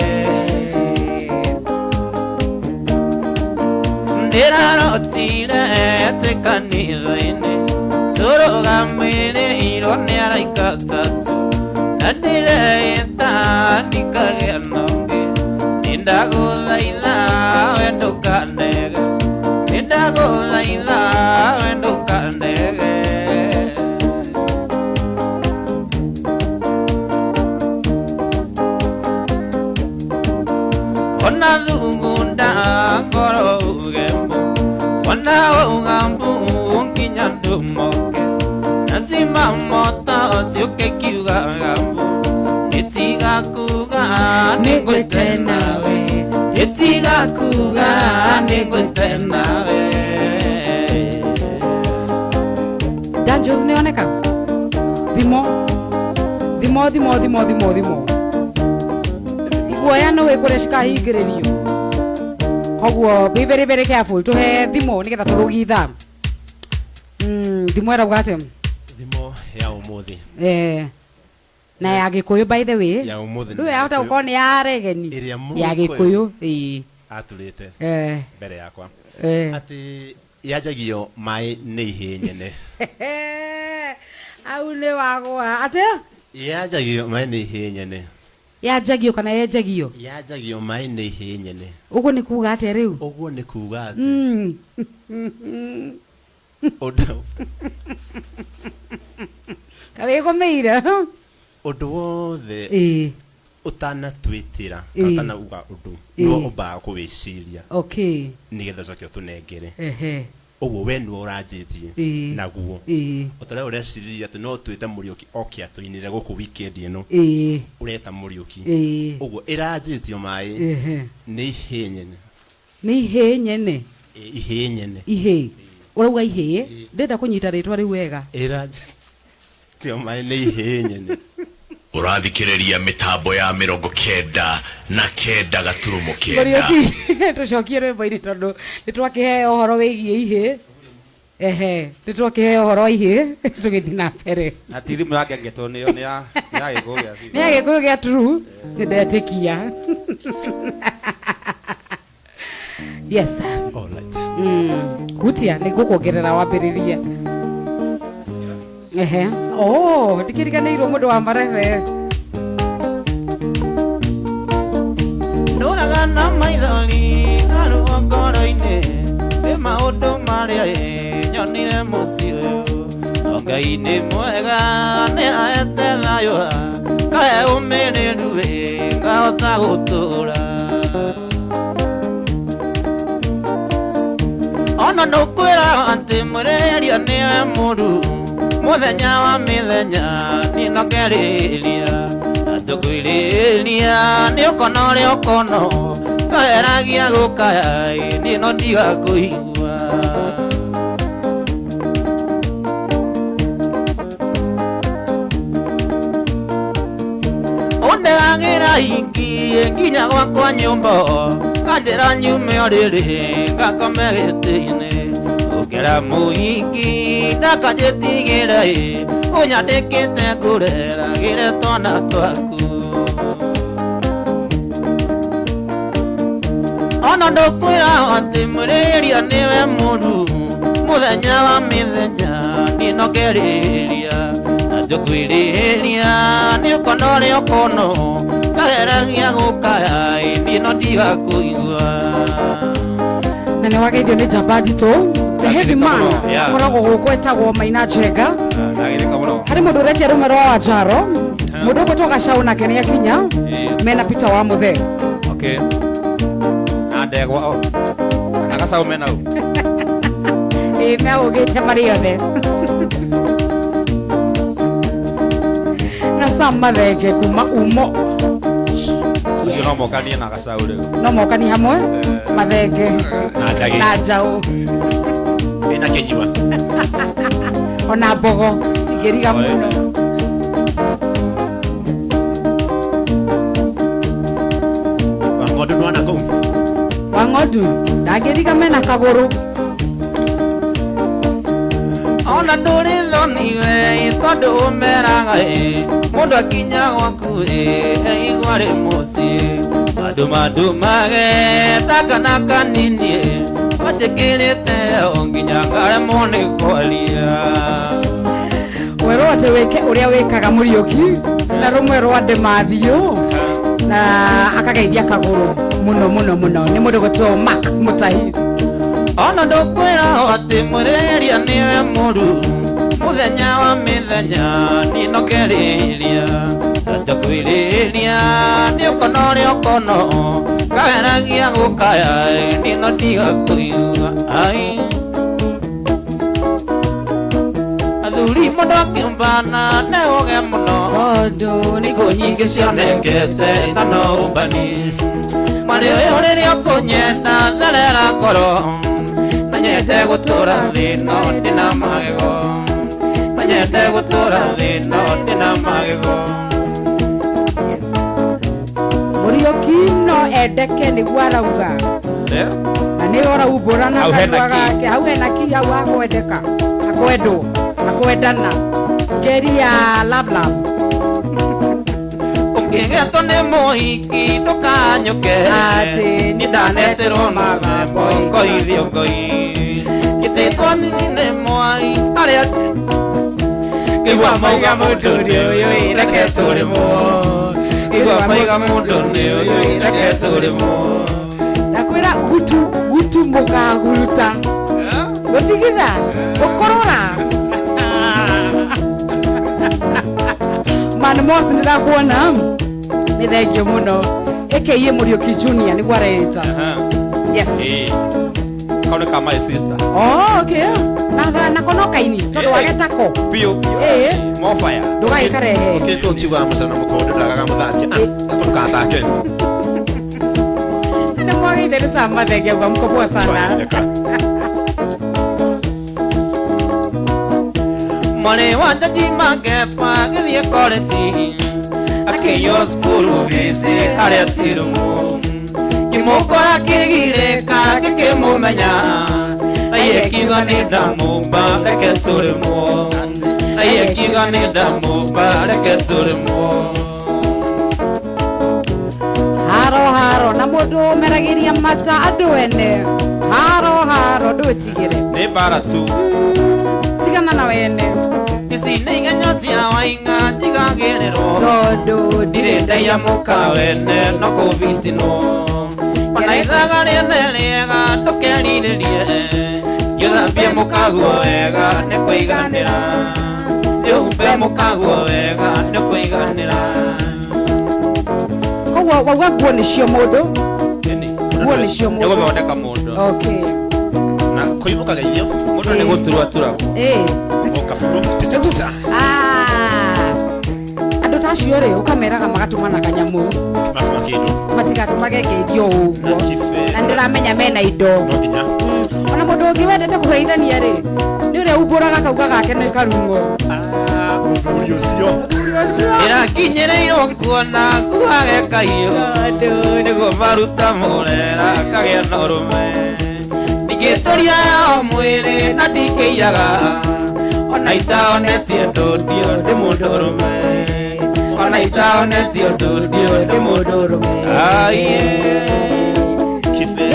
ndĩrarotire twĩ kanitha-inĩ tũrũgamĩrĩirwo nĩ araika atatũ na ndĩreĩta ndikagĩa na ũngĩ nĩndagũthaitha we ndũkanege nĩndagũthaitha we ndũkanege. Ona thugunda ngoro ugembo ona ugambu nginya ndumoke nazima moto ciũke kiugaga mbu nĩtiga kuga nĩngwĩte nawe nĩtiga kuga nĩngwĩte nawe. Danjos nĩoneka thimo thimo thimo thimo thimo thimo iguoya no wĩkũrĩa cikahingĩrĩrio koguo be very very careful tũhe thimo nĩgetha tũrũgie ithaa. Thimo ĩrauga atĩa? Thimo ya ũmũthĩ. Na ya Gĩkũyũ by the way. Ya ũmũthĩ. Ndũĩ yahota gũkorwo nĩ ya regeni. Ĩrĩa Ya Gĩkũyũ ĩĩ. Atũrĩte mbere yakwa atĩ yanjagio maĩ nĩ ihĩĩ nyene. Au nĩ wagwa atĩa? Yanjagio maĩ nĩ ihĩĩ nyene. Yanjagio kana yenjagio? Yanjagio maĩ nĩ ihĩĩ nyene. Ũguo nĩ kuga atĩa rĩu? Ũguo nĩ kuga atĩ ũndũ Kawĩgũmĩire. Ũndũ wothe ũtanatwĩtĩra Ĩĩ. ũtanauga ũndũ Ĩĩ. no ũmbaga kũwĩciria Okay. nĩgetha ũcoke ũtũnengere. Ehe. Ũguo we nĩwe ũranjĩtie naguo. O ta ũrĩa ũreciririe atĩ no twĩte Mũriũki oke atũinĩre gũkũ weekend ĩno, ũreta Mũriũki. Ũguo ĩranjĩtio maĩ nĩ ihĩĩ nyene. Nĩ ihĩĩ nyene? Ihĩĩ nyene. Ihĩĩ. Ũrauga ihĩĩ? Ndĩrenda kũnyita rĩtwa rĩu wega. Ĩranjĩtio maĩ nĩ ihĩĩ nyene. Ũrathikĩrĩria mĩtambo ya 99.9. Mũriũki, tũcokie rwĩmbo-inĩ tondũ nĩ twakĩheo ũhoro wĩgiĩ ihĩĩ. Ehe, nĩ twakĩheo ũhoro wa ihĩĩ, tũgĩthiĩ na mbere. Na ti thimũ ya ngengetwo nĩyo, nĩ ya nĩ ya Gĩkũyũ gĩa Nĩ ya Gĩkũyũ gĩa true, nĩ ndetĩkia. Yes. All right. Hutia, nĩ ngũkuongerera wambĩrĩrie. Ehe. Oh, ndikĩriganĩirwo mũndũ wa marebe. Ndũraga na maithori karuo ngoro-inĩ, nĩ maũndũ marĩa nyonire mũciĩ ũyũ. No Ngai nĩ mwega, nĩ aete thayũ, kahe ũmĩrĩru ngahota gũtũũra. Ona ndũkwĩra atĩ mwĩrĩria nĩwe mũru, mũthenya wa mĩthenya ndinokerĩria. Na tũkwĩrĩria nĩ ũkono ũrĩa ũkono, kaheragia gũkaya, niĩ no ndiga kũigua. Ũndehagĩra hiki nginya gwakwa nyũmba, kanjĩra nyume ũrĩrĩ ngakome gĩtĩ-inĩ. Ũngĩra mũhiki ndakanjĩtigĩre, ũnyandĩkĩte ngũreragĩre twana twaku. Ona ndũkwĩra atĩ mwĩrĩria nĩwe mũru, mũthenya wa mĩthenya ndinokerĩria. Na ndũkwĩrĩria nĩ ũkono ũrĩa ũkono, kaheragia gũkaya, niĩ no ndiga kũigua. Na nĩ wageithio nĩ njamba nditũ, the heavy man, akoragwo gũkũ etagwo Maina Njenga. Ndagĩrĩka mũno. Harĩ mũndũ ũretia rũme rwa Wanjaro, mũndũ ũgwĩtwo Gacau nake nĩ akinya, mena Peter wa Mũthee. Okay. Na ndegwa o. Na Gacau mena ũ? Ĩĩ, megũkĩte marĩ othe. Na Sam Mathenge kuma Umo. Ũcio no mokanie na Gacau rĩu. No mokanie hamwe, Mathenge Na Njagi. na Njaũ. Ĩna kĩnyua. Ona mbogo cingĩriga mũno. Wang'ondu nĩwona kũu? Wang'ondu ndangĩriga mena kagũrũ. Ona ndũrĩ thoni we, tondũ ũmeraga ĩ, mũndũ akinya gwaku ĩ, eigua rĩ mũciĩ. Mandumandumage ta kana kanini ĩ, manjĩkĩrĩte o nginya ngaremwo nĩ kwaria. Werwo atĩ wĩke ũrĩa wĩkaga Mũriũki, na rũmwe rwa Ndemathew, na akageithia kagũrũ mũno mũno mũno. Nĩ mũndũ ũgwĩtwo Mark Mũtahi. Ona ndũkwĩra atĩ mwĩrĩria nĩwe mũru, mũthenya wa mĩthenya ndinokerĩria. Ndakwĩrĩria nĩ ũkono ũrĩa ũkono, kaheragia gũkaya, niĩ no ndiga kũigua. Ai. Athuri mũndũ akĩũmbana nĩ ũge mũno, tondũ nĩ ngũ nyingĩ cionekete na no ũmbani. Mwarĩ ũyũ rĩrĩa ũkũnyenda therera ngoro, na nyende gũtũũra thĩ no ndĩna magego. Na nyende gũtũũra thĩ no ndĩna magego. Mũriũki no endeke nĩguo arauga. Na nĩ ũraumbũra na Hau hena kanua key. gake. Hau hena key, hau hakwendeka. Hakwendwo, hakwendana. Ngeri ya love love. Ũngĩgetwo nĩ mũhiki ndũkanyũke. Atĩ nĩ ndaneterwo magambo ngoithio ngoi. Gĩtĩtwo nĩ mwai arĩa Igua maiga mũndũ nĩ ũyũ, reke tũrĩmwo. Igua maiga mũndũ nĩ ũyũ, reke tũrĩmwo. Ndakwĩra gutu, gutu mũkaguruta. Gũthigitha, gũkorora. Man Moss nĩ ndakuona. Nĩ thengio mũno. AKA Mũriũki Junior nĩguo areĩta. Yes. Kau nĩ ka my sister. Oh, okay. Na nako no kaini tondu wagetako. Biũ biũ. Ĩĩ. Mofaya. Ndũgagĩkarehe. Kĩkũ kiugaga mũcere na mũkondo ndagaga mũthambia. Ah, ako ndũkathake. Nĩ mwagĩire nĩ Sam Mathenge auga mko poa sana. Twagĩreka. Mwarĩ wa Jaji Makefa agĩthiĩ koreti akĩiywo cukuru bici harĩa Tirumu kĩmũkora kĩgirĩka gĩkĩmũmenya aiye kiuga nĩ ndamũmba reke tũrĩmwo aiye kiuga nĩ ndamũmba reke tũrĩmwo. Haro haro na mũndũ ũmeragĩria mata andũ ene. Haro haro ndwĩtigĩre. Nĩ mbara tu. Tigana na wene. Ici nĩ igenyo cia waing'a njigagĩrĩrwo Tondũ ndirĩ ndaiya mũka wene no kũbitinwo ona ithaga rĩene rĩega ndũkerirĩrie gĩthambie mũkaguo wega nĩ kũiganĩra rĩumbe mũkaguo wega nĩ kũiganĩra. Koguo wauga nguo nĩcio mũndũ. Nguo nĩcio Nĩ mũndũ. gũthondeka mũndũ. Okay. Na kũimũkaga irio. Mũndũ nĩ gũturwa turagwo. Ĩĩ. Ũkaburu. Tita tita. Ah. Andũ ta acio rĩ ũkameraga magatũmana kanyamũ. Makima kĩndũ. Matigatũmage ngeithio ũguo. Na kibe. Na ndĩramenya mena indo. No nginya. Ona mũndũ ũngĩ wendete kũgeithania rĩ nĩ ũrĩa umbũraga kauga gake nĩ karung'o. Ah, mũthuri ũcio. Ĩrakinyĩrĩirwo kuona nguage kahiũ nĩguo maruta mũrera kagĩa na ũrũme ndingĩtũria yao mwĩrĩ na ndingĩiyaga ona itaonetie ndũndio ndĩ mũndũ ũrũme ona itaonetie ndũndio ndĩ mũndũ ũrũme. Aiye. Kibe.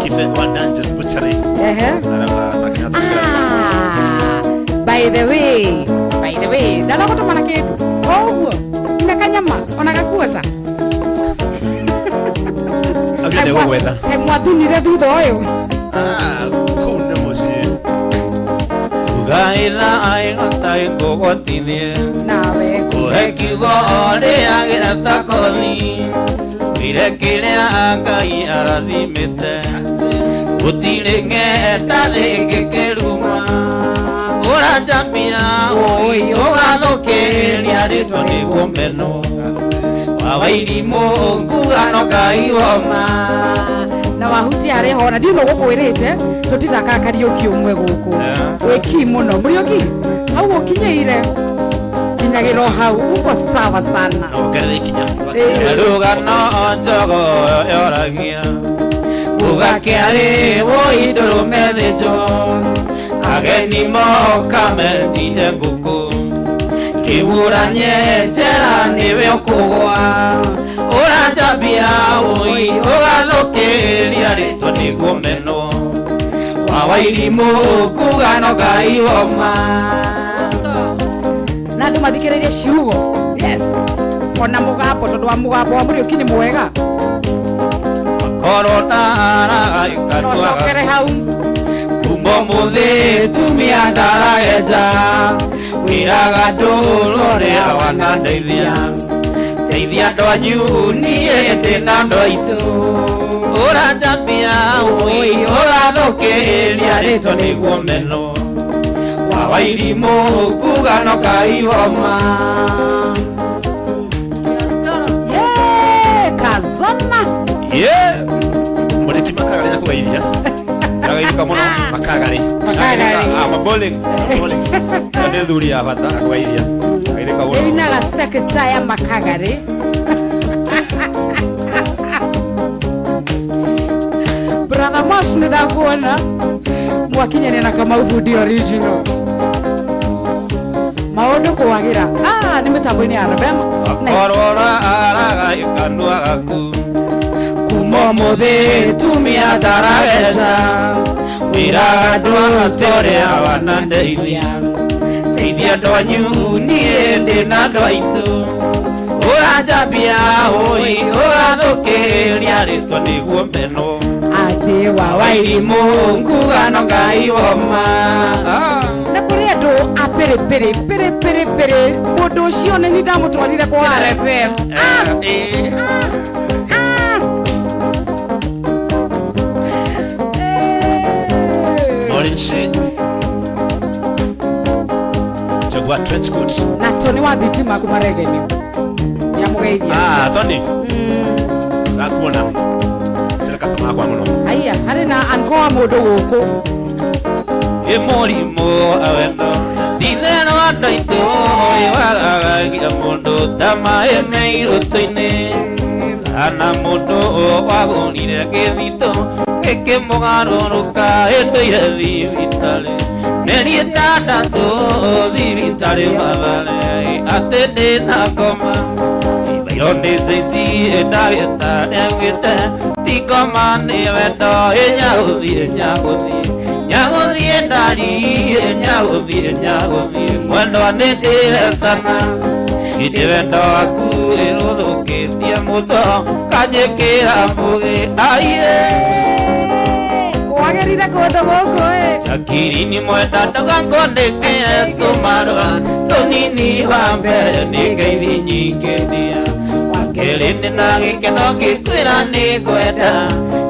Kibe wa Dungeons Butchery. Ehe. Arauga na Kenyatta. Ah, by the way, ndanagotomana kindu oguo nginya kanyama ona gakuota. Augire ndegũgwetha. Kaĩ mwathunire thutha ũyũ. Ah, kũu nĩ mũciĩ. Ngaitha aigota ngũgwatithie Nawe kũhe kiugo rĩagĩra ta kothi ire kĩrĩa Ngai arathimĩte gũtirĩ ng'enda rĩngĩkĩruma ũranjambia ũi ũgathũkĩria rĩtwa nĩguo menwo wa wairimũ nguga no Ngai woma. Na wahutia harĩa hona ndiũ no gũkwĩrĩte tũtithakaga Kariũki ũmwe gũkũ. Wĩki mũno Mũriũki hau ũkinyĩire kinyagĩra o hau uko sawa sana. Na wongerere ikinya. Rũgano njogo yoragia kuga kĩarĩ woi ndũrũme thĩnjwo ageni moka mendire ngũkũ kĩburanye njera nĩwe ũkũgwa ũranjambia ũi ũgathũkĩria rĩtwa nĩguo menwo wa wairimũ kuga no Ngai woma. Na andũ mathikĩrĩrie ciugo. Yes. Ona mũgambo tondũ wa mũgambo wa Mũriũki nĩ mwega. Korwo ndaraga No ikanua cokere hau. Kuma ũmũthĩ tumia ndaragenja wĩraga ndũrore wanandeithia teithia andũ anyu niĩ ndĩ na andũ aitũ ũranjambia ũi ũgathũkĩria rĩtwa nĩguo menwo wa wairimũ kuga no Ngai woma. Yeah, kazona. Yeah. Mũrĩki makagarĩ na kũgeithia. Ndagaithĩka mũno. Makagarĩ. Makagarĩ. Ah, mabolings. Mabolings. Nĩ thuri ya bata. Akũgeithia. Ndagaithĩka mũno. Ĩinaga sekta ya Makagarĩ. Brother Mosh nĩ ndakuona. Mwakinyania na Kamau Bundi original. Maũndũ kwagĩra. Ah, nĩ mĩtambo-inĩ ya Rebema. Akorwo ũraraga ikanua gaku kuma ũmũthĩ tumia ndarageca wĩraga andũ atĩ ũrĩa wanandeithia teithia andũ anyu niĩ ndĩ na andũ aitũ ũranjambia ũi ũgathũkĩria rĩtwa nĩguo menwo Atĩ wa wairimũ nguga no Ngai woma. Na kũrĩ andũ a pĩrĩpĩrĩ pĩrĩpĩrĩpĩrĩ mũndũ ũcio nĩ ni ndamũtwarire kwa RFM. Ah, ah. Morning She. Jaguar trench coat. Na Tony wa thitima kuma Regeni. Nĩamũgeithia. Ah, Tony. Ndakuona. Cira customer akwa mũno. Aya, harĩ na anko wa mũndũ gũkũ. Mũrimũ awendo Ndithero andũ aitũ wagagia mũndũ ta maĩ me irũtũ-inĩ kana mũndũ wagũrire gĩthitũ gĩkĩmũgarũrũka ĩndũire thibitarĩ mĩeri ĩtandatũ thibitarĩ Mathare atĩ ndĩna ngoma ibairwo nĩ caici ndagĩtarĩ augĩte ti ngoma nĩ wendo ĩnyagũthiĩ nyagũthiĩ nyagũthiĩ ndari nyagũthiĩ nyagũthiĩ mwendwa nĩ ndĩretana githĩ wendo waku ĩrũthũkĩtie mũtho kanjĩkĩra mũgĩ aiye Kwagĩrire kũndũ gũkũ ĩ. Jakirini mwenda ndũgakondĩkĩre tũmarũa tũnini wa mbere nĩ ngeithi nyingĩ ndia wa kerĩ ndĩ na gĩkeno ngĩkwĩra nĩ ngwenda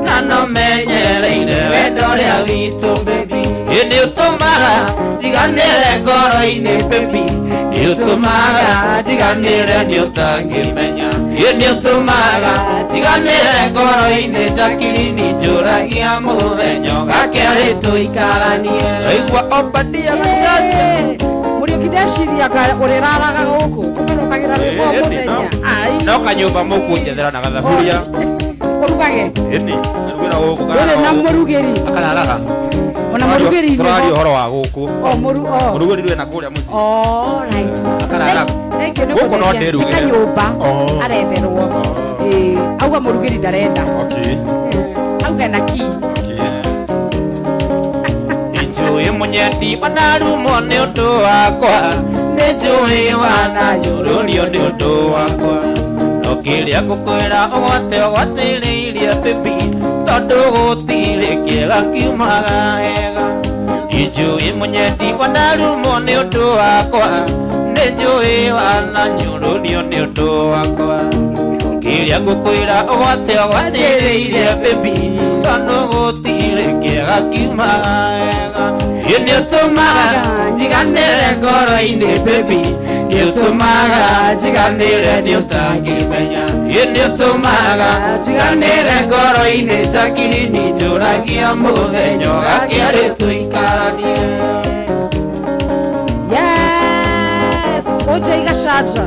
na no menyereire wendo ũrĩa witũ baby ĩ nĩ ũtũmaga njiganĩre ngoro-inĩ baby nĩ ũtũmaga njiganĩre nĩ ũtangĩmenya ĩ nĩ ũtũmaga njiganĩre ngoro-inĩ Jacqueline njũragia mũthenya ũgakĩarĩ tũikaranie aigua Obadia Gachacha Mũriũki ndeciria ũrĩraraga gũkũ ũkarũkagĩra rwĩmbo o mũthenya. Ai. No kanyũmba mũkũnjethera na gathaburia. Ũrugage. Ĩni, rugĩra gũkũ Ndũrĩ na mũrugĩri. Akararaga. Ona mũrugĩri nĩho. Tũraria ũhoro wa gũkũ. O mũru o. Mũrugĩri wĩna kũrĩa mũciĩ. All right. Akararaga. Thank you nĩ Gũkũ no kũtheria. ndĩrugĩre. Nĩ kanyũmba Oh. aretherwo. Ĩĩ, auga mũrugĩri ndarenda. Okay. Auga na ki. Okay. Nĩnjũĩ mũnyendi wanarumwo nĩ ũndũ wakwa nĩnjũĩ wananyũrũrio nĩ ũndũ wakwa no kĩrĩa ngũkwĩra ũgwate ũgwatĩrĩirie baby tondũ gũtirĩ kĩega kiumaga hega nĩnjũĩ mũnyendi wanarumwo nĩ ũndũ wakwa nĩnjũĩ wananyũrũrio nĩ ũndũ wakwa kĩrĩa ngũkwĩra ũgwate ũgwatĩrĩirie baby tondũ gũtirĩ kĩega kiumaga hega ĩ nĩ ũtũmaga njiganĩre ngoro-inĩ baby nĩ ũtũmaga njiganĩre nĩ ũtangĩmenya ĩ nĩ ũtũmaga njiganĩre ngoro-inĩ Jacqueline njũragia mũthenya ũgakĩarĩ tũikaranie. Yes. Oje igacaja.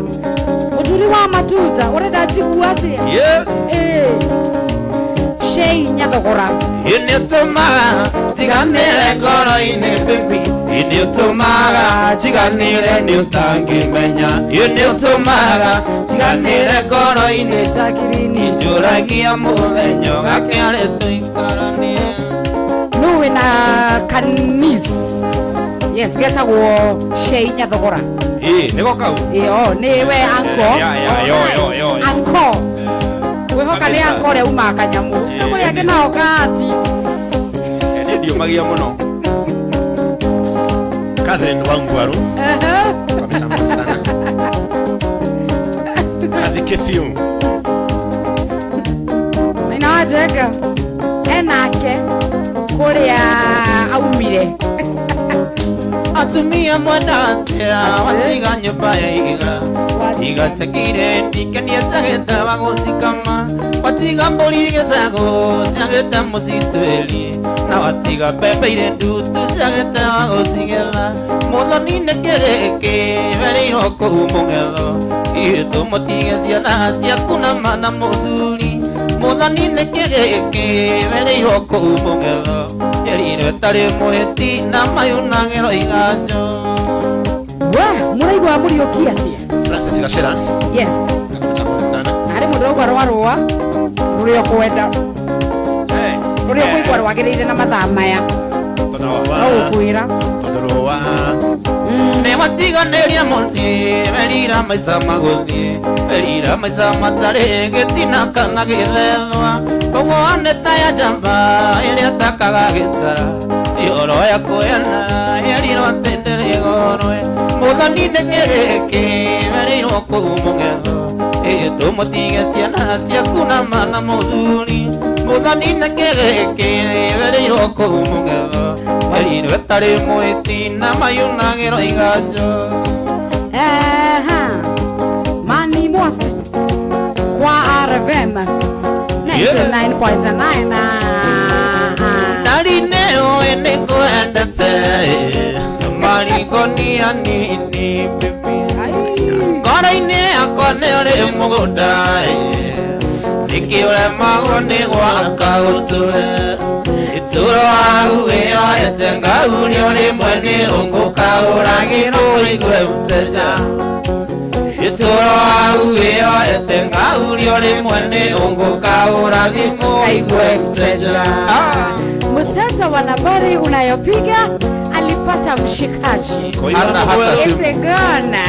Mũturi wa matunda ũrenda njigua atĩa? Yeah. Ĩĩ. Shei Nyathogora. Ĩ nĩ ũtũmaga njiganĩre ngoro-inĩ baby ĩ nĩ ũtũmaga njiganĩre nĩ ũtangĩmenya ĩ nĩ ũtũmaga njiganĩre ngoro-inĩ Jacqueline. njũragia mũthenya ũgakĩarĩ tũikaranie. Nũ wĩna kanis. Yes, getagwo Shei Nyathogora. Ĩ, nĩko kau. Ĩyo nĩ we anko. Ya, ya, yo, yo, yo, yo. Anko. Ngwĩhoka nĩ anko ũrĩa umaga kanyamũ. Ĩ, Kũrĩa angĩ nao kaati. Niĩ ndiũmagia mũno. Catherine Wangwaru. Ehe. Kwa mitambo sana. Kathi Kifiu. Maina wa Njenga enake kũrĩa aumire. Atumia mwenda atĩa watiga nyũmba ya ihiga watiga cekire ndikenia ciagĩte wa gũcikama watiga mbũri gĩcegũ ciagĩte mũcitwĩri na watiga mbembe irĩ ndutu ciagĩte wa gũcigetha mũthoni nĩ kĩrĩkĩ bereirwo kũu mũgetho itũ tũmũtige ciana ciaku na mana mũthuri mũthoni nĩ kĩrĩkĩ bereirwo kũu mũgetho ĩrirwo ĩtarĩ mũhĩti na mayunagĩrwo iganjo. We, mũraigua Mũriũki atĩa? Francis Gachera. Yes. Mitambo sana. Harĩ mũndũ ũraigua rwa rũa rũrĩa ũkwenda rũrĩa ũkũigua rwagĩrĩire na mathaa maya Tondũ no rũa. gũkwĩra. Tondũ rũa. Nĩ watiganĩria mũciĩ werira maica magũthiĩ werira maica matarĩ gĩtina kana gĩthethwa ũguo nĩ ta ya njamba ĩrĩa ĩtakaga gĩtara ti ũhoro ya kwĩana yerirwo atĩ ndĩrĩ gorwe mũthoni nĩ kĩrĩkĩ wereirwo kũu mũgetho ĩ tũmũtige ciana ciaku na mana mũthuri mũthoni nĩ kĩrĩkĩ wereirwo kũu mũgetho Erirwe tarĩ mwĩti na mayunagĩrwo iganjo. Aha. Mani Mwasi kwa RFM 99.9. Ndari nĩũĩ nĩngwendete marigoni anini baby. Ngoro-inĩ yakwa nĩ ũrĩ mũgũnda nĩkĩ ũremagwo nĩ gwaka ũtũre itũro waku wĩyoete ngaurio rĩmwe nĩ ũngũkaũragĩrwo ũigue mteja itũro waku wĩyoete ngaurio rĩmwe nĩ ũngũkaũra thimũ ũigue mteja. Mteja wa nambari unayopiga alipata mshikaji. Hana hata simu. Isegona.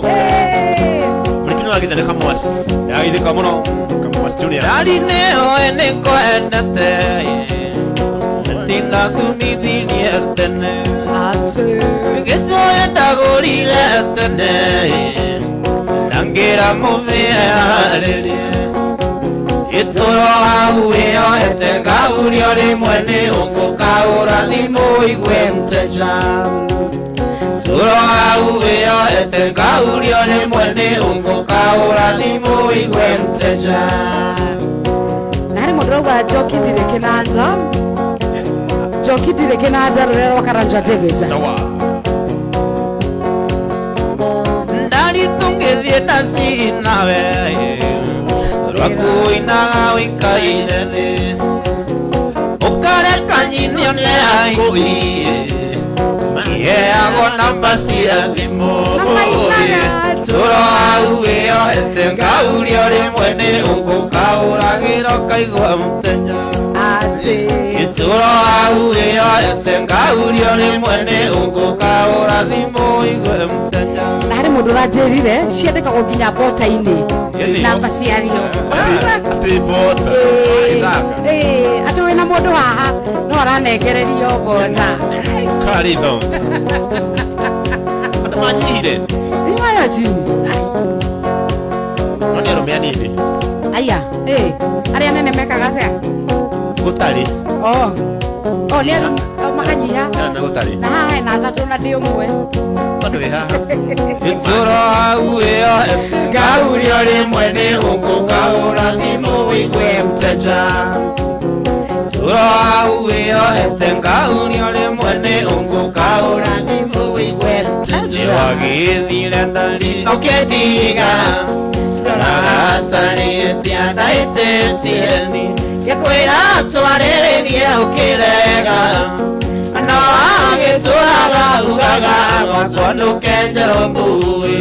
Hey. Murĩki wagithana Kamwasi. Ndagithĩka mũno. Kamwasi Junior. Ndari nĩũĩ nĩngwendete tinakunithirie tene Ati. gĩcoya ndagũrire tene na ngĩra mũbĩa harĩrie itũro hau wĩyoete ngaurio rĩmwe nĩ ũngũkaũra thimũ ũigue mteja tũro hau wĩyoete ngaurio rĩmwe nĩ ũngũkaũra thimũ ũigue mteja. Na harĩ mũndũ ũrauga Njoki ndirĩ kĩnanja. Njoki ndirĩ kĩnanja rũrĩa rwa Karanja David. Sawa. Ndari tũngĩthiĩ ndacinawe rwakuinaga wĩikaire thĩ ũkareka nyinio nĩ aingĩ iheagwo namba cia thimũ Na mainaga. tũro hau wĩyoete ngaurio rĩmwe nĩ ũngũkaũragĩra ũkaigua mũtenya Ati. itũro hau wĩyoete ngaurio rĩmwe nĩ ũngũkaũra thimũ ũigue mũtenya. Na harĩ mũndũ ũranjĩrire ciandĩkagwo nginya bota-inĩ Ĩni. namba ciario. Atĩ bota. Ithaka. Atĩ wĩna mũndũ haha no aranengererio bota. Karĩ tho. Andũ manyihire. Imaya chini. No nĩ arũme anini. Aya, arĩa nene mekaga atĩa? Gũtarĩ. Oh. Oh, nĩ arũme makanyiha. Nĩ arũme gũtarĩ. Na haha hena atatũ na ndĩ ũmwe. Tondũ wĩ haha. Itũro hau wĩyoete ngaurio rĩmwe nĩ ũngũkaũra thimũ ũigue mteja tũro hau wĩyoete ngaurio rĩmwe nĩ ũngũkaũra thimũ ũigue mteja wagĩthire ndari ũkĩndiga ndoraga ndaĩtĩtie ni ngĩkwĩra twarĩrĩrie ũkĩrega no agĩtũraga ugaga gwatwanũke njerũ mbui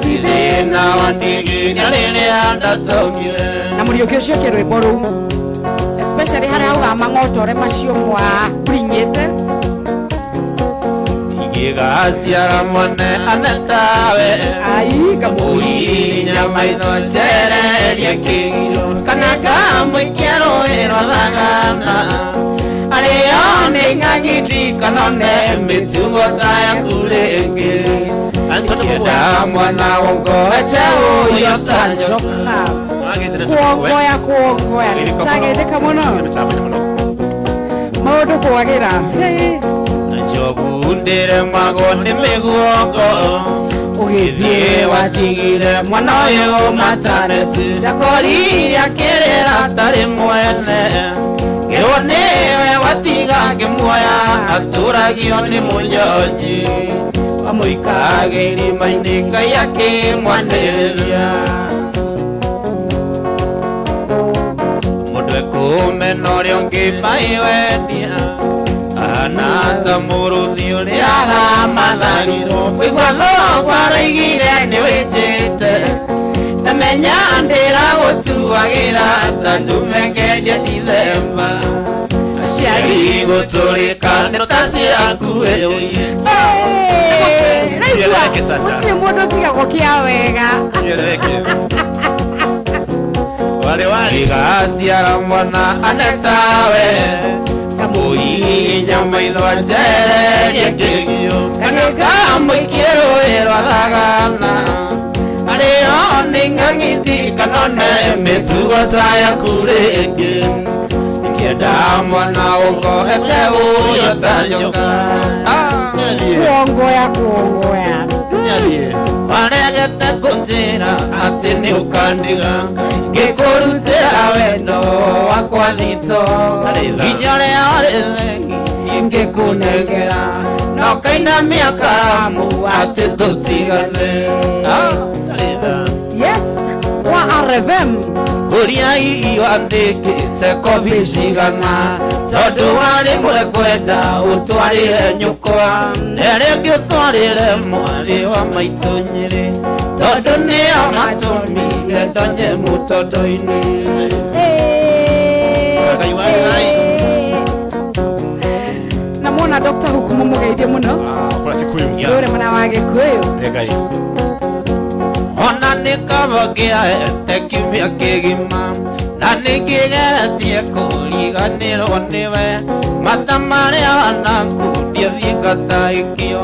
thĩna wandiginya rĩrĩa ndatongire. Na mũriũki ũcio ke rwĩmbo rũu especially harĩa augaga mang'otore macio mwarinyĩte. Ingĩgaciara mwana anetawe Ai, kamũi. Mũhinya maitho njererie kĩgiro kana ngamũikia rũĩ rwa thagana arĩo nĩ ng'ang'iti kana one mĩtugo ta yaku rĩngĩ Ngĩenda mwana wongoete ũyũ ta njoka. Wagithana Kuongoya kuongoya nĩtagĩthĩka mũno mĩtambo-inĩ mũno. maũndũ kwagĩra. Hey. Na njogu ndĩremagwo nĩ mĩguongo Ũgĩthiĩ ũgĩthiĩ watigire mwana ũyũ matareti ndakorire akĩrĩra atarĩ mwene ngĩrwo nĩwe watiga ngĩmuoya atũragio nĩ mũnyonyi amũikage irima-inĩ Ngai akĩmwanĩrĩria mũndũ ekũmena ũrĩa ũngĩ maĩ wendia ahana ta mũrũthi ũrĩa aramathagirwo kũigua thogwo araigire nĩ wĩnjĩte ndamenya ndĩragũtuagĩra ta ndume ngendia Dithemba aciari gũtũrĩka nĩ ta ciaku Kieleweke sasa. Gũtirĩ mũndũ ũtigagwo kĩa wega. Kieleweke. Wale wale. Igaciara mwana anetawe kamũhihinya maitho njererie kĩgio kana kamũikie rũĩ rwa thagana arĩo nĩ ng'ang'iti kana one mĩtugo ta yaku rĩngĩ Ndienda mwana ũngohete ũyũ ta njoka. Kuongoya kuongoya. Waregete kũnjĩra atĩ nĩ ũkandiga ngĩkũrutĩra wendo wakwa thito nginya ũrĩa warĩ bengi ingĩkũnengera no kainamia karamu atĩ tũtigane. Yes, wa RFM. Kũrĩa iwandĩkĩte kobi cigana tondũ warĩ mwe kwenda ũtwarĩre nyũkwa na rĩngĩ ũtwarĩre mwarĩ wa maitũ Nyĩrĩ tondũ nĩo matũmire ndonye mũtondo-inĩ. Namwona Dr. Hukumu mũgeithie mũno. Kũrĩa Kikuyu. Rũrĩ mwena wa Gĩkũyũ. Ngai. Ona nĩ kaba ngĩaete kiumia kĩgima na nĩngĩgeretie kũriganĩrwo nĩwe mata marĩa wanangundia thiĩ ngataĩkio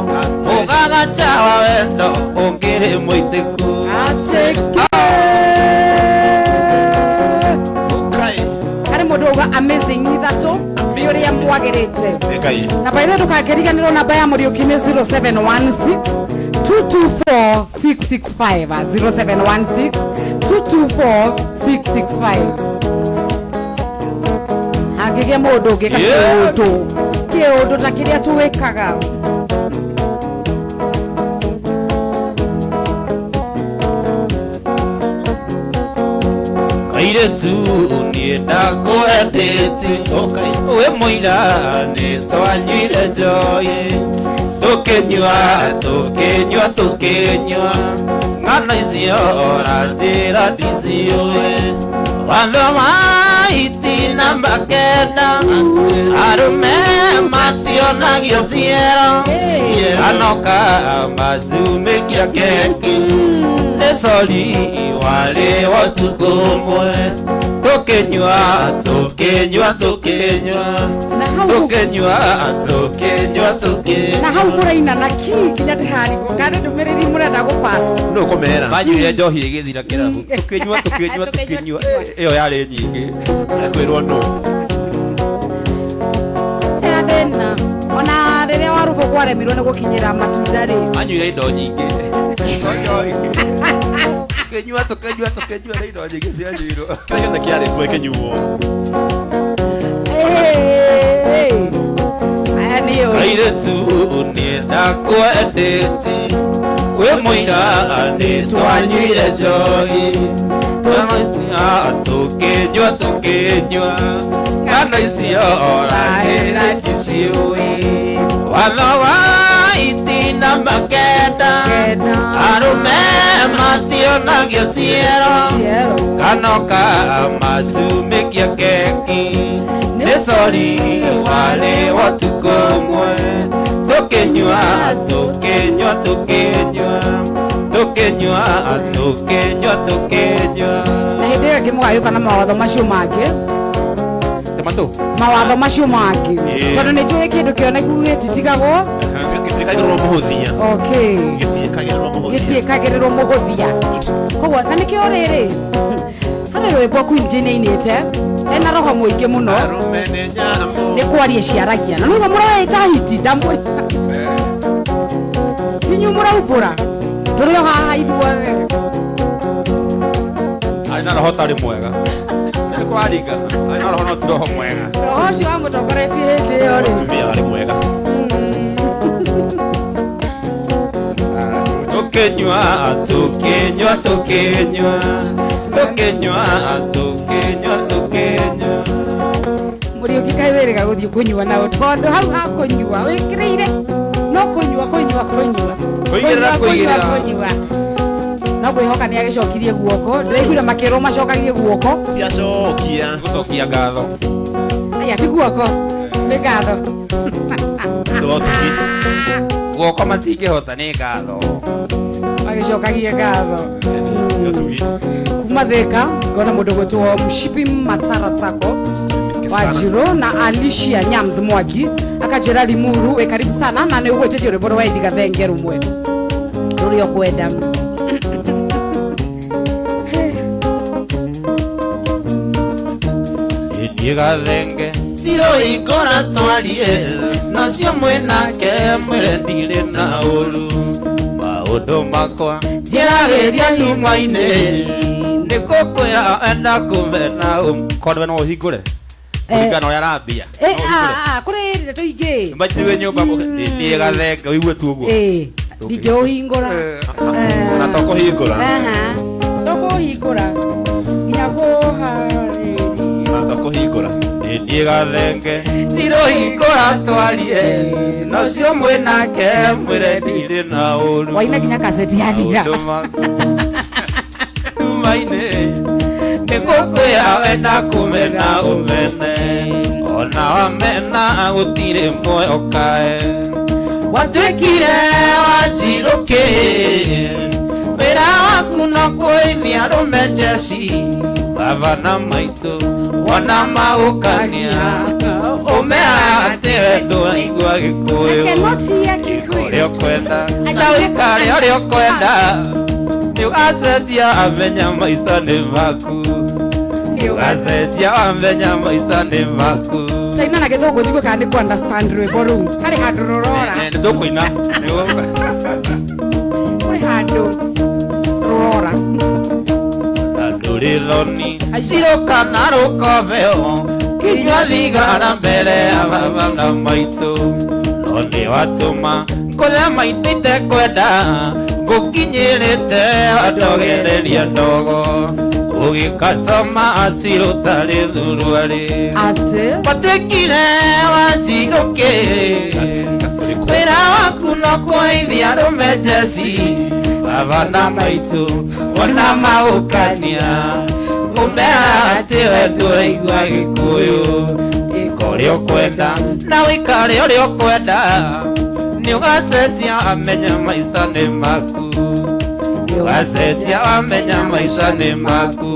ũgagaca wa wendo ũngĩrĩ mũitĩku. Harĩ mũndũ auga amazing ithatũ nĩ ũrĩa mwagĩrĩte. Ngai. Na by the way ndũkakĩriganĩrwo namba ya Mũriũki nĩ 0716 224 665 0716 224 665. Hangĩgĩa mũndũ ũngĩka kĩũndũ kĩũndũ ta kĩrĩa tũwĩkaga. Kairĩtu niĩ ndakwendete wĩ mũira nĩ twanyuire njohi tũkĩnyua tũkĩnyua tũkĩnyua ng'ano icio ũranjĩra ndiciũĩ watho wa itina makenda arũme mationagio ciero anoka macumĩkia keki nĩ sori warĩ wa ũtukũ ũmwe tũkĩnyua tũkĩnyua tũkĩnyua tũkĩnyua tũkĩnyua tũkĩnyua. Na hau mũraina na ki kinya ndĩrarigwo kana ndũmĩrĩri mũrenda gũpass. Nũ ũkũmera? Manyuire njohi ĩgĩthira kĩrabu tũkĩnyua tũkĩnyua tũkĩnyua ĩyo yarĩ nyingĩ. Ekwĩrwo nũ? Ena thĩna ona rĩrĩa warũbũ kwaremirwo nĩ gũkinyĩra matunda rĩ. Manyuire indo nyingĩ. Njohi. Tũkĩnyua tũkĩnyua tũkĩnyua na indo nyingĩ cianyuirwo. Kĩrĩa gĩothe kĩarĩ kuo ĩkĩnyuo. Aya nĩyo. Kairĩtu niĩ ndakwendete wĩ mũira nĩ twanyuire njohi tũkĩnyua tũkĩnyua ng'ano icio ũranjĩra ndiciũĩ watho wa itina makenda arũme mationagio ciero kanoka macumĩkia keki nĩ sori warĩ wa ũtukũ ũmwe tũkĩnyua tũkĩnyua tũkĩnyua tũkĩnyua tũkĩnyua tũkĩnyua. Na hĩndĩ ĩyo ĩngĩ mũgagĩũka na mawatho macio mangĩ. Tomato. Mawatho macio mangĩ tondũ nĩ njũĩ kĩndũ kĩoneku gĩtitigagwo gĩtiĩkagĩrĩrwo mũhũthia. Okay. Gĩtiĩkagĩrĩrwo mũhũthia. Gĩtiĩkagĩrĩrwo mũhũthia. Koguo na nĩkĩo rĩrĩ harĩ rwĩmbo Queen Jane ainĩte ena roho mũingĩ mũno nĩ kwaria ciaragia na nĩguo mũreita hiti ndamũrĩ tinyu mũraumbũra tũrĩ o haha ithuothe. Arĩ na roho ũtarĩ mwega. Nĩ kwaringa arĩ na roho no ti roho mwega. Roho ũcio wamũtongoretie hĩndĩ ĩyo rĩ. Mũtumia arĩ mwega. Tũkĩnyua tũkĩnyua tũkĩnyua tũkĩnyua tũkĩnyua tũkĩnyua. Mũriũki kaĩ wĩrĩga gũthiĩ kũnyua nao tondũ hau ha kũnyua wĩkĩrĩire no kũnyua kũnyua kũnyua kũigĩrĩra kũigĩrĩra kũnyua. No kwĩhoka nĩ agĩcokirie guoko ndĩraiguire makĩrwo macokagie guoko. Tiacokia. Gũcokia ngatho. Aya ti guoko nĩ ngatho. Guoko matingĩhota nĩ ngatho. Magĩcokagie ngatho. Kuma Thika ngona mũndũ gwĩtwo Mshipi Matara Sako Wajiro na Alicia Nyams Mwaki akanjĩra Limuru wĩ karibu sana na nĩ ũgwĩtĩtie rwĩmbo rwa Eddie Gathenge rũmwe rũrĩa ũkwenda. Niĩ gathenge cirohingũra twarie nacio mwĩnake mwĩre ndirĩ na ũru maũndũ makwa njĩragĩria nduma-inĩ nĩ gũkwĩra enda kũmena Kondwe no ũhingũre kũringana na ũrĩa arambia. Eh, ah, kũrĩ ndeto ingĩ. Mbajiwe nyũmba niĩ gathenge ũigue tu ũguo. Ndingĩũhingũra. Na to kũhingũra. To kũhingũra nginya kũharĩria. Na to kũhingũra. Niĩ gathenge cirohingũra twarie nacio mwĩnake mwĩre ndirĩ na ũru. Waina nginya kaseti yathira. Nduma-inĩ nĩ gũkwĩra wenda kũmena ũmene ona wamena gũtirĩ muoyo kae watuĩkire wanjirũkĩ wĩra waku no kũimia arũme njeci baba na maitũ wona magũkania ũmera atĩ we ndũraigua Gĩkũyũ ũrĩa ũkwenda na wĩkare ũrĩa ũkwenda nĩũgacenjia amenya maica nĩ maku nĩũgacenjia amenya maica nĩ maku. Taina na gĩthũngũ njigue kana nĩ kũ understand rwĩmbo rũu harĩ handũ rũrora. Nĩ tũkũina. Kũrĩ handũ rũrora. Na ndũrĩ thoni cirũkana rũkobeo kinyua thigara mbere ya baba na maitũ no nĩ watũma ngũthe maitũ itekwenda ngũkinyĩrĩte wandogereria ndogo ũgĩkacoma cirũtarĩ thuruarĩ atĩ watuĩkire wanjirũkĩ wĩra waku no kũheithia arũme njeci baba na maitũ ona magũkania ũmera atĩ we ndũraigua Gĩkũyũ ĩka ũrĩa ũkwenda na wĩkare ũrĩa ũkwenda nĩũgacenjia amenya maica nĩ maku nĩũgacenjia amenya maica nĩ maku.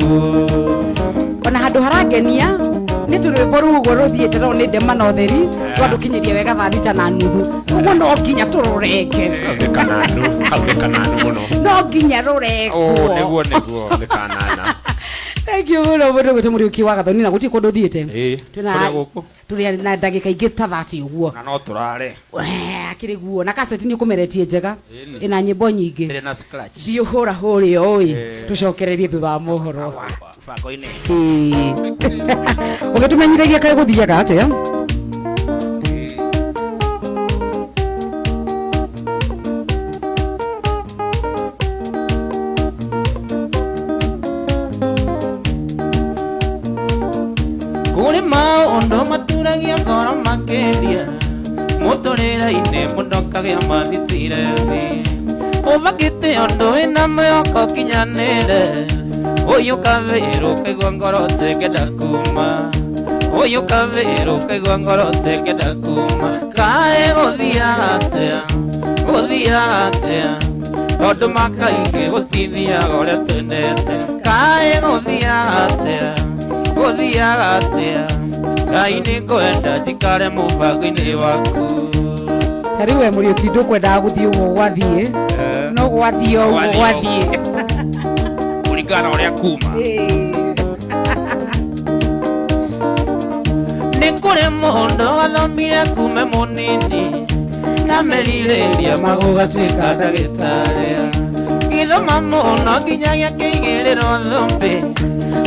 Ona handũ harangenia nĩ tũrwĩmbo rũu ũguo rũthiĩte no nĩ ndema na ũtheri rwandũkinyĩria wega thaa 6:30 ũguo no nginya tũrũrenge. Nĩ kananu, hau nĩ kananu mũno. No nginya rũrengwo. Nĩguo nĩguo nĩ kanana. Thank you mũno mũndũ gwĩtwo Mũriũki wa Gathoni na gũtirĩ kũndũ ũthiĩte. Kũrĩa gũkũ Tũrĩ na ndagĩka ingĩ ta 30 ũguo. Na no tũrare. Akĩrĩ guo na kaseti nĩ ũkũmeretie njega ĩna nyĩmbo nyingĩ. Ĩrĩ na scratch. Thiĩ ũhũra hũrĩa ũĩ tũcokererie thutha wa mohoro. Mũbango-inĩ. Ũgĩtũmenyithagia kaĩ gũthiaga atĩa? Kũrĩ maũndũ maturagia ngoro makĩria mũtũrĩre-inĩ mũndũ akagĩa mathitirethi ũbakĩte ũndũ wĩna mwĩhoko ũkinyanĩre ũyũ kawĩra ũkaigua ngoro ũtengenda kuma ũyũ kawĩra ũkaigua ngoro ũtengenda kuma kaĩ gũthiaga atĩa gũthiaga atĩa tondũ makaingĩ gũtithiaga ũrĩa twendete kaĩ gũthiaga atĩa gũthiaga atĩa Ngai nĩ ngwenda njikare mũbango-inĩ waku. Ta rĩu we Mũriũki ndũkwendaga gũthiĩ ũguo gwathiĩ no gwathiĩ ũguo gwathiĩ kũringana na ũrĩa kuma. Nĩ kũrĩ mũndũ wathomire kume mũnini na merirĩria magũgatuĩka ndagĩtarĩ gĩthoma mũno nginya gĩakĩigĩrĩrwo thũmbĩ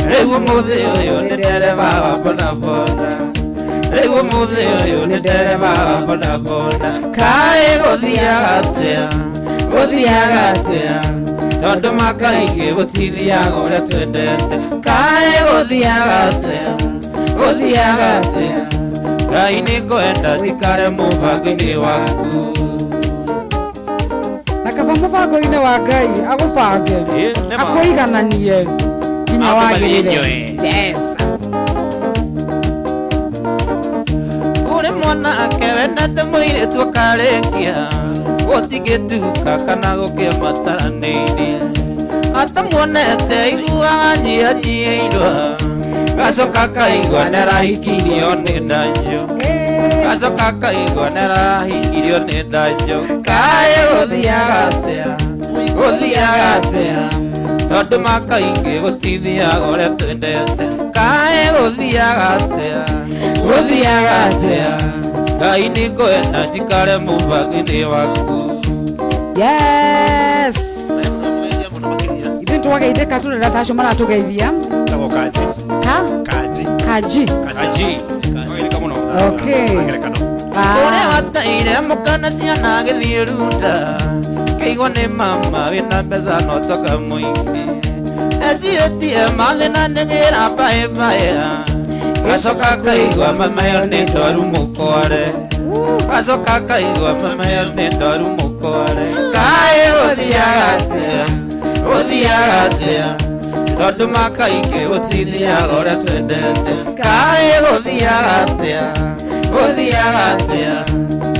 rĩu ũmũthĩ ũyũ nĩ ndereba wa bodaboda rĩu ũmũthĩ ũyũ nĩ ndereba wa bodaboda kaĩ gũthiaga atĩa gũthiaga atĩa tondũ makaingĩ gũtithiaga ũrĩa twendete kaĩ gũthiaga atĩa gũthiaga atĩa Ngai nĩ ngwenda njikare mũbango-inĩ waku. Na kaba mũbango-inĩ wa Ngai agũbange akũigananie nginya wagĩrĩre. Yes. Kũrĩ mwanake wendete mũirĩtu akarĩkia gũtingĩtuka kana gũkĩa mataranĩirie atamuonete aiguaga nyihanyiihĩirwo gacoka kaigua nĩarahikirio nĩ ndanjo gacoka kaigua nĩarahikirio nĩ ndanjo kaĩ gũthiaga atĩa gũthiaga atĩa Tondũ makaingĩ gũtithiaga ũrĩa twendete. Kaĩ gũthiaga atĩa? Gũthiaga atĩa? Ngai nĩngwenda njikare mũbango-inĩ waku. Yes. Ithuĩ nĩtwageithĩka tũrenda tacio maratugeithia. Tagwo Kaji. Ka? Kaji. Kaji. Kaji. Wageithĩka mũno. Okay. Ngerekano. Ũrĩa Ah. wataire mũkana ciana agĩthiĩ runda. Kĩigua nĩ mama wĩna mbeca no toka mũingĩ. Ecirĩtie mathĩna nĩgĩra mbaĩmbaĩa. Gacoka kaigua mama ĩyo nĩ ndwaru mũkware. Gacoka kaigua mama ĩyo nĩ ndwaru mũkware. Kaĩ gũthiaga atĩa? Gũthiaga atĩa? Tondũ makaingĩ gũtithiaga ũrĩa twendete. Kaĩ gũthiaga atĩa? Gũthiaga atĩa?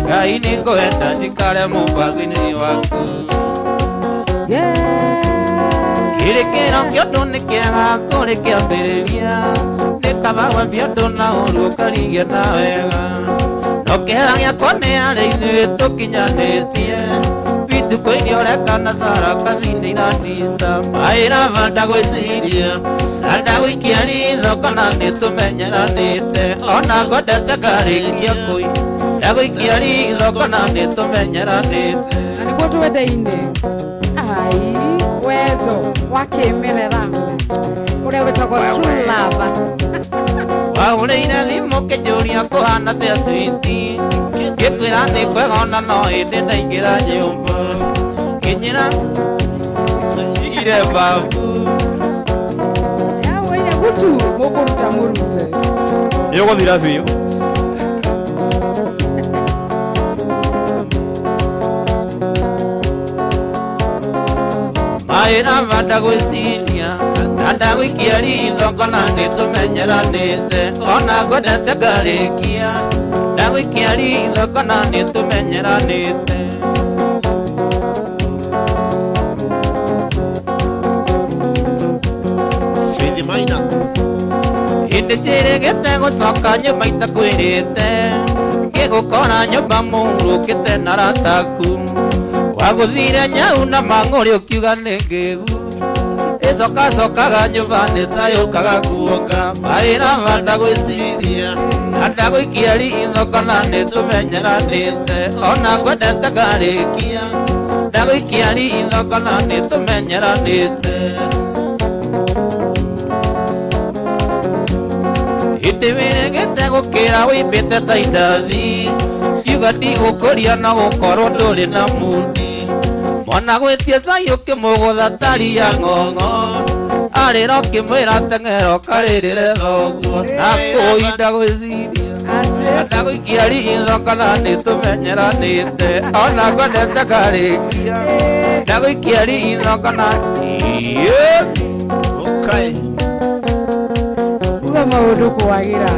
Ngai nĩngwenda njikare mũbango-inĩ waku. Yeah. Kĩrĩkĩro kĩa ũndũ nĩ kĩega kũrĩ kĩambĩrĩria. Nĩ kaba wambia ũndũ na ũru ũkarigia na wega. No kĩhera gĩakwa nĩ harĩ ithuĩ tũkinyanĩtie. Bitukũ iria ũreka na Sara kacinĩ iranica. Maĩra banda gwĩciria na ndagũikia ritho kana nĩtũmenyeranĩte. Ona ngwendete ngarĩkia kũi. Ndagũikia ritho kana nĩtũmenyeranĩte. Na nĩguo twendeine. Ai, wendo wa kĩmerera ũrĩa wĩtagwo true love. Wahũrĩire thimũ kĩnjũria kũhana atĩa switi. Ngĩkwĩra nĩ kwega ona no hĩndĩ ndaingĩra nyũmba. Nginyĩra igire babu. Yaweire gutu mũkũruta mũrute. Nĩ ũgũthira biũ. Maĩra banda gwĩciria na ndagũikia ritho kana nĩtũmenyeranĩte. Ona ngwendete ngarĩkia. Ndagũikia ritho kana nĩtũmenyeranĩte. Faith Maina. Hĩndĩ njĩrĩgĩte gũcoka nyũmba itakwĩrĩte. Ngĩgũkora nyũmba mũhurũkĩte na rataku. Wagũthire nyau na mang'ũrĩ ũkiuga nĩ ngĩgu. Ĩcokacokaga nyũmba nĩ ta yũkaga kuonga. Maĩra banda gwĩciria na ndagũikia ritho kana nĩtũmenyeranĩte. Ona ngwendete ngarĩkia. Ndagũikia ritho kana nĩtũmenyeranĩte. Hĩndĩ wĩrĩgĩte gũkĩra wĩimbĩte ta indathi. Kiuga ndigũkũria no gũkorwo ndũrĩ na mundi. Mwana gwĩtie cai ũkĩmũgũtha tari ya ng'ong'o. Arĩra ũkĩmwĩra teng'era ũkarĩrĩre thoguo. Na kũinda gwĩciria Atĩ. ndagũikia ritho kana nĩtũmenyeranĩte. Ona ngwendete ngarĩkia. Ndagũikia ritho kana Iĩ. Okay. Uga maũndũ kwagĩra.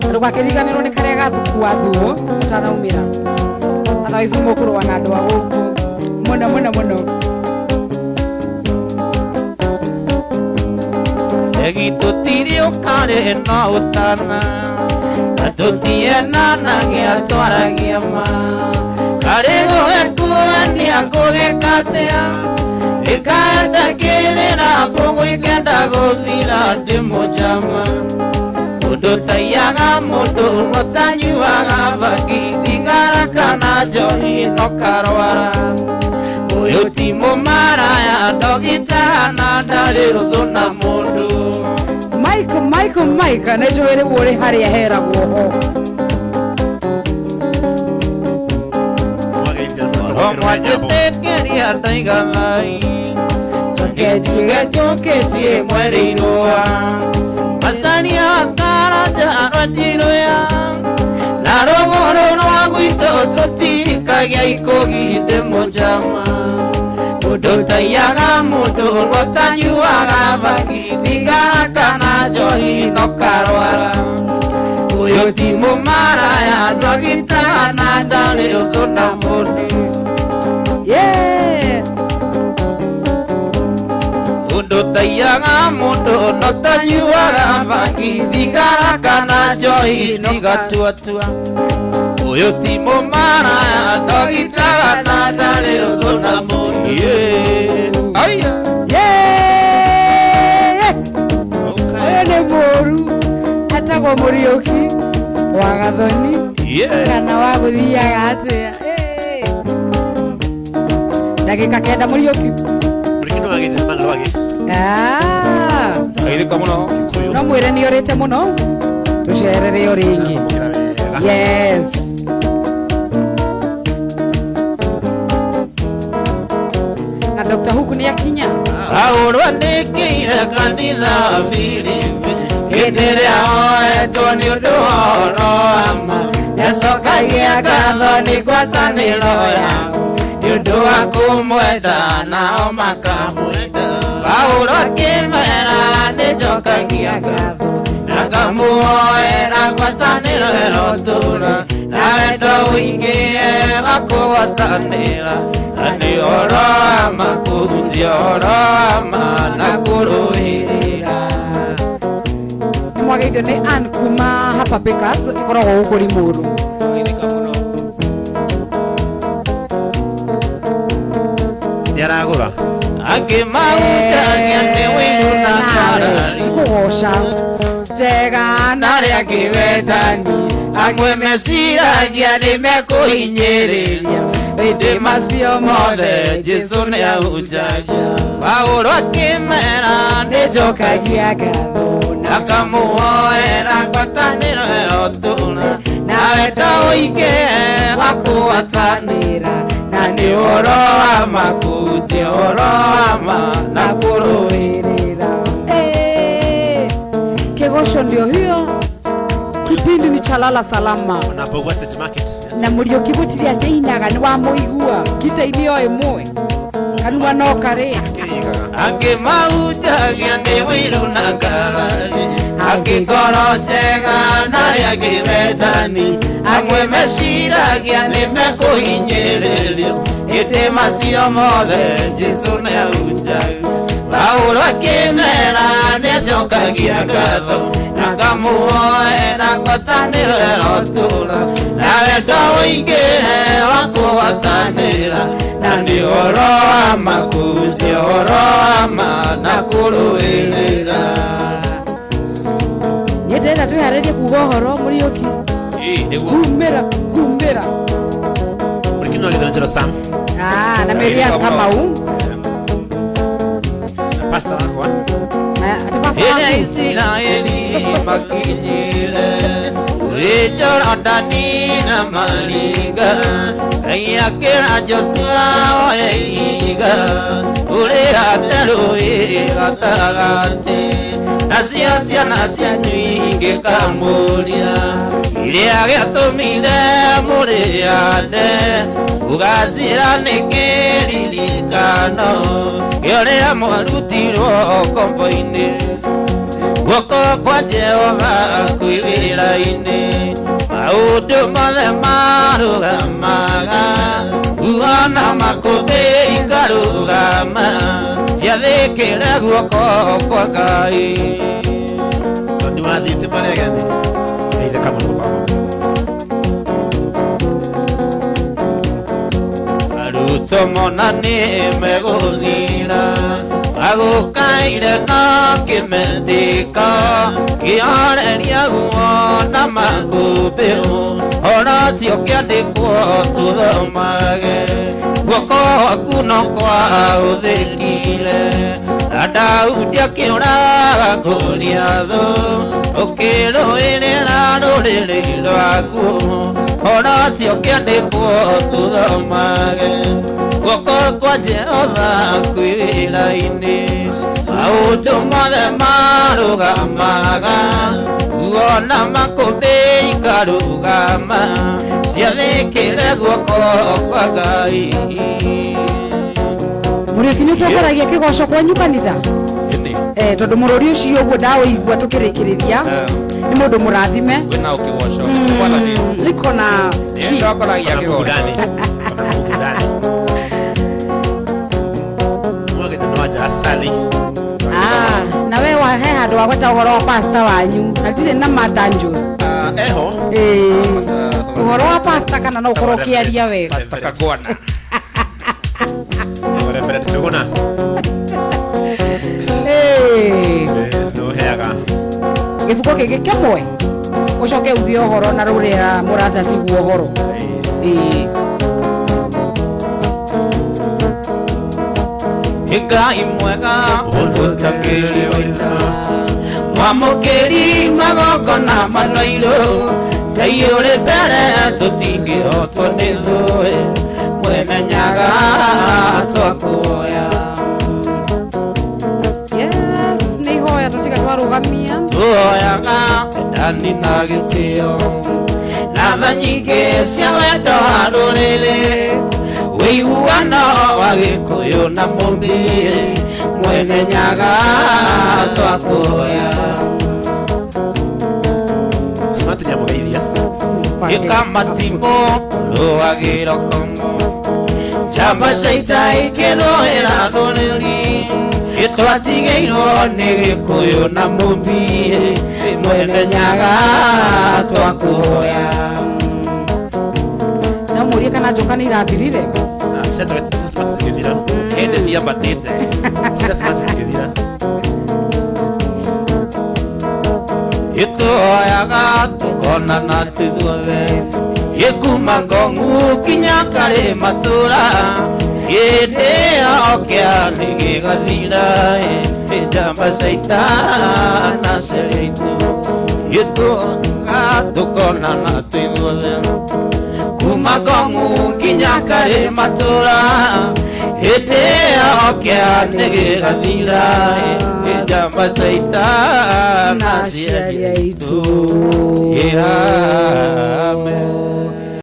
Ndũgakĩriganĩrwo nĩ karĩa gathukua thuo ũtanaumĩra. Otherwise mũkũrũa na andũ a gũkũ. Mũno mũno mũno. Regi tũtirĩ ũkarĩ no ũtana. Na tũtienanagia twaragia ma. Karĩ gũgĩkuania ngũgĩka atĩa? Ĩkaetakĩrĩra mbũgũ ikenda gũthira ndĩ mũnjama. Mũndũ taiyaga mũndũ ũtanyuaga bangi thigara kana njohi no karwara. Ũyũ ti mũmaraya ndogitaga na ndarĩ ũthũ na mũndũ. Mike, Mike, Mike, nĩ njũĩ rĩu ũrĩ harĩa heragwo ho. Mwageithia mũno. Omwatĩtĩkĩria ndaiga thai. Njoke njuge njũkĩtie mwerĩirũa. Macaria karanja rwanjirũya. Na rũgũrũ rwa gwitũ tũtikagia ikũgi ndĩ mũnjama. Mũndũ taiyaga mũndũ ũtanyuaga bangi thigara kana njohi no karwara. Ũyũ ti mũmaraya ndwagitaga na ndarĩ ũthũ na mũndũ. Yeah. Mũndũ taiyaga mũndũ no tanyuaga bangi thigara kana njohi tigatuatua. Ũyũ ti mũmaraya ndogitaga na ndarĩ ũthũ na mũndũ. Yeah. Aya. Yeah. Muriuki wa Gathoni kana wa guthiaga atia. Ndagika 9 Muriuki. Muriuki no agithĩ mana rwagĩ. Ah. Agithĩka mũno. No mwĩre nĩ orĩte mũno tũcerere o rĩngĩ. Yes. Na Dr. Huku nĩ akinya. Paulo andĩkĩire kanitha wa Filipi hĩndĩ ĩrĩa oetwo nĩ ũndũ wa ũhoro wa ma nĩacokagia ngatho nĩ ngwatanĩro yao nĩ ũndũ wa kũmwenda nao makamwenda. Paulo akĩmera nĩnjokagia ngatho na ngamuoera ngwatanĩro ĩrotũũra na wendo ũingĩ wa kũgwatanĩra na nĩ ũhoro wa ma kũhunjia ũhoro wa ma na kũrũĩrĩra. Mwageithio nĩ Ann kuma Hapa Bakers ĩkoragwo gũkũ Limuru. Agithĩka mũno. Nĩ aragũra. Angĩ mahunjagia nĩ ũiru na ngarari Kũgoca njega na arĩa angĩ wendani amwe meciragia nĩ mekũhinyĩrĩria ĩndĩ macio mothe Jesũ nĩ ahunjagia. Paulo akĩmera nĩnjokagia ngatho na akamuoera ngwatanĩro ĩrotũũra na wendo ũingĩ wa kũgwatanĩra na nĩ ũhoro wa ma kũhunjia ũhoro wa ma na kũrũĩrĩra. Kĩgoco ndio hiyo. Kipindi ni cha Lala Salama. Na Bogwa Stage Market. Na Muriuki gũtirĩ atĩinaga nĩ wamũigua kitaini o ĩmwe kanua no karĩa. Angĩ mahunjagia nĩ ũiru na ngarari angĩ ngoro njega na arĩa angĩ wendani amwe meciragia nĩ mekũhinyĩrĩrio ĩndĩ macio mothe Jesũ nĩ ahunjagia. Paulo akĩmera nĩacokagia ngatho na akamuoera ngwatanĩro ĩrotũũra na wendo ũingĩ wa kũgwatanĩra na nĩ ũhoro wa ma kũhunjia ũhoro wa ma na kũrũĩrĩra. Niĩ ndĩrenda twĩharĩrie kuga ũhoro Muriuki. Nĩguo. Kumĩra kumĩra. Muriuki no agithĩ na Njero Sam. Ah, na Miriam Kamau. Na pastor wakwa. Ati pastor Ĩrĩa waku. Isiraeli makinyire twĩ Jorodani na maringa Ngai akĩra Joshua oe ihiga ũrĩhande rũĩ gatagatĩ nacio ciana cianyu ingĩkamũria kĩrĩa gĩatũmire mũrĩhande ũgacĩra nĩ kĩririkano kĩa ũrĩa mwarutirwo ngombo-inĩ guoko kwa Jehova kwĩ wĩra-inĩ maũndũ mothe marũgamaga nguo na makũmbĩ ikarũgama ciathĩkĩre guoko kwa Ngai. Tondũ wathiĩte maregani nĩitheka mũno baba. Arutwo mona nĩ megũthira agũkaire na kĩmetĩka kĩoreria guo na makũmbĩ ũhoro ũcio kĩandĩkwo tũthomage guoko gwaku no kwahũthĩkire na Daudi akĩũraga Goliathũ ũkĩrũĩrĩra rũrĩrĩ rwaku ũhoro ũcio kĩandĩkwo tũthomage guoko kwa Jehova kwĩ wĩra-inĩ maũndũ mothe marũgamaga nguo na makũmbĩ ikarũgama ciathĩkĩre guoko kwa Ngai. Muriuki nĩ ũtongoragia kĩgoco kwanyu kanitha? Ĩni. Tondũ mũrũri ũcio ũguo ndaũigua tũkĩrĩkĩrĩria nĩ mũndũ mũrathime. Kwĩna ũkĩgoco mwathani. Iko na Nĩ ndongoragia Ona kĩgoco. Mugudani. Ona Mugudani. Mwagĩte no anja Sally. Ah, na we wa he handũ wagweta ũhoro wa pastor wanyu na ndirĩ na ma dungeons. Ah, eho. Ũhoro wa pastor kana no ũkorwo ũkĩaria we? Pastor Kagwana. Reverend Njuguna. Eh. Nĩ ũheaga. Gĩbuko kĩngĩ kĩmwe. Ucoke ugie ũhoro na rũrĩa mũrata tiguo ũhoro. Ĩĩ. Ngai mwega ũtakĩrĩ waita mwamũkĩri magongona manoirũ Ngai ũrĩ mbere tũtingĩhotwo nĩ thũĩ mwene nyaga twakuoya. Yes, nĩ ihoya tũtiga twarũgamia. Tuoyaga endani na gĩtĩo na tha nyingĩ cia wendo wa rũrĩrĩ wĩiguano wa Gĩkũyũ na Mũmbi mwene nyaga twakuoya. Smart nĩamũgeithia. Ĩka matimũ rũagĩro Kongo njamba cia ita ikĩrũĩra rũrĩrĩ twatigĩirwo nĩ Gĩkũyũ na Mũmbi mwene nyaga twakuoya. Na mũrie kana njoka nĩ irathirire. Cia Smart zigĩthira. Hĩndĩ ciambatĩte. Cia Smart zigĩthira. Ĩtũhoyaga tũkonana twĩthuothe gĩkuma ngong'u kinya karĩ matũra hĩndĩ ĩyo kĩa nĩ gĩgathira njamba cia ita na ciaria aitũ ĩtũhoyaga tũkonana twĩthuothe kuma ngong'u kinya karĩ matũra hĩndĩ ĩyo kĩa nĩ gĩgathira njamba cia ita na ciaria aitũ.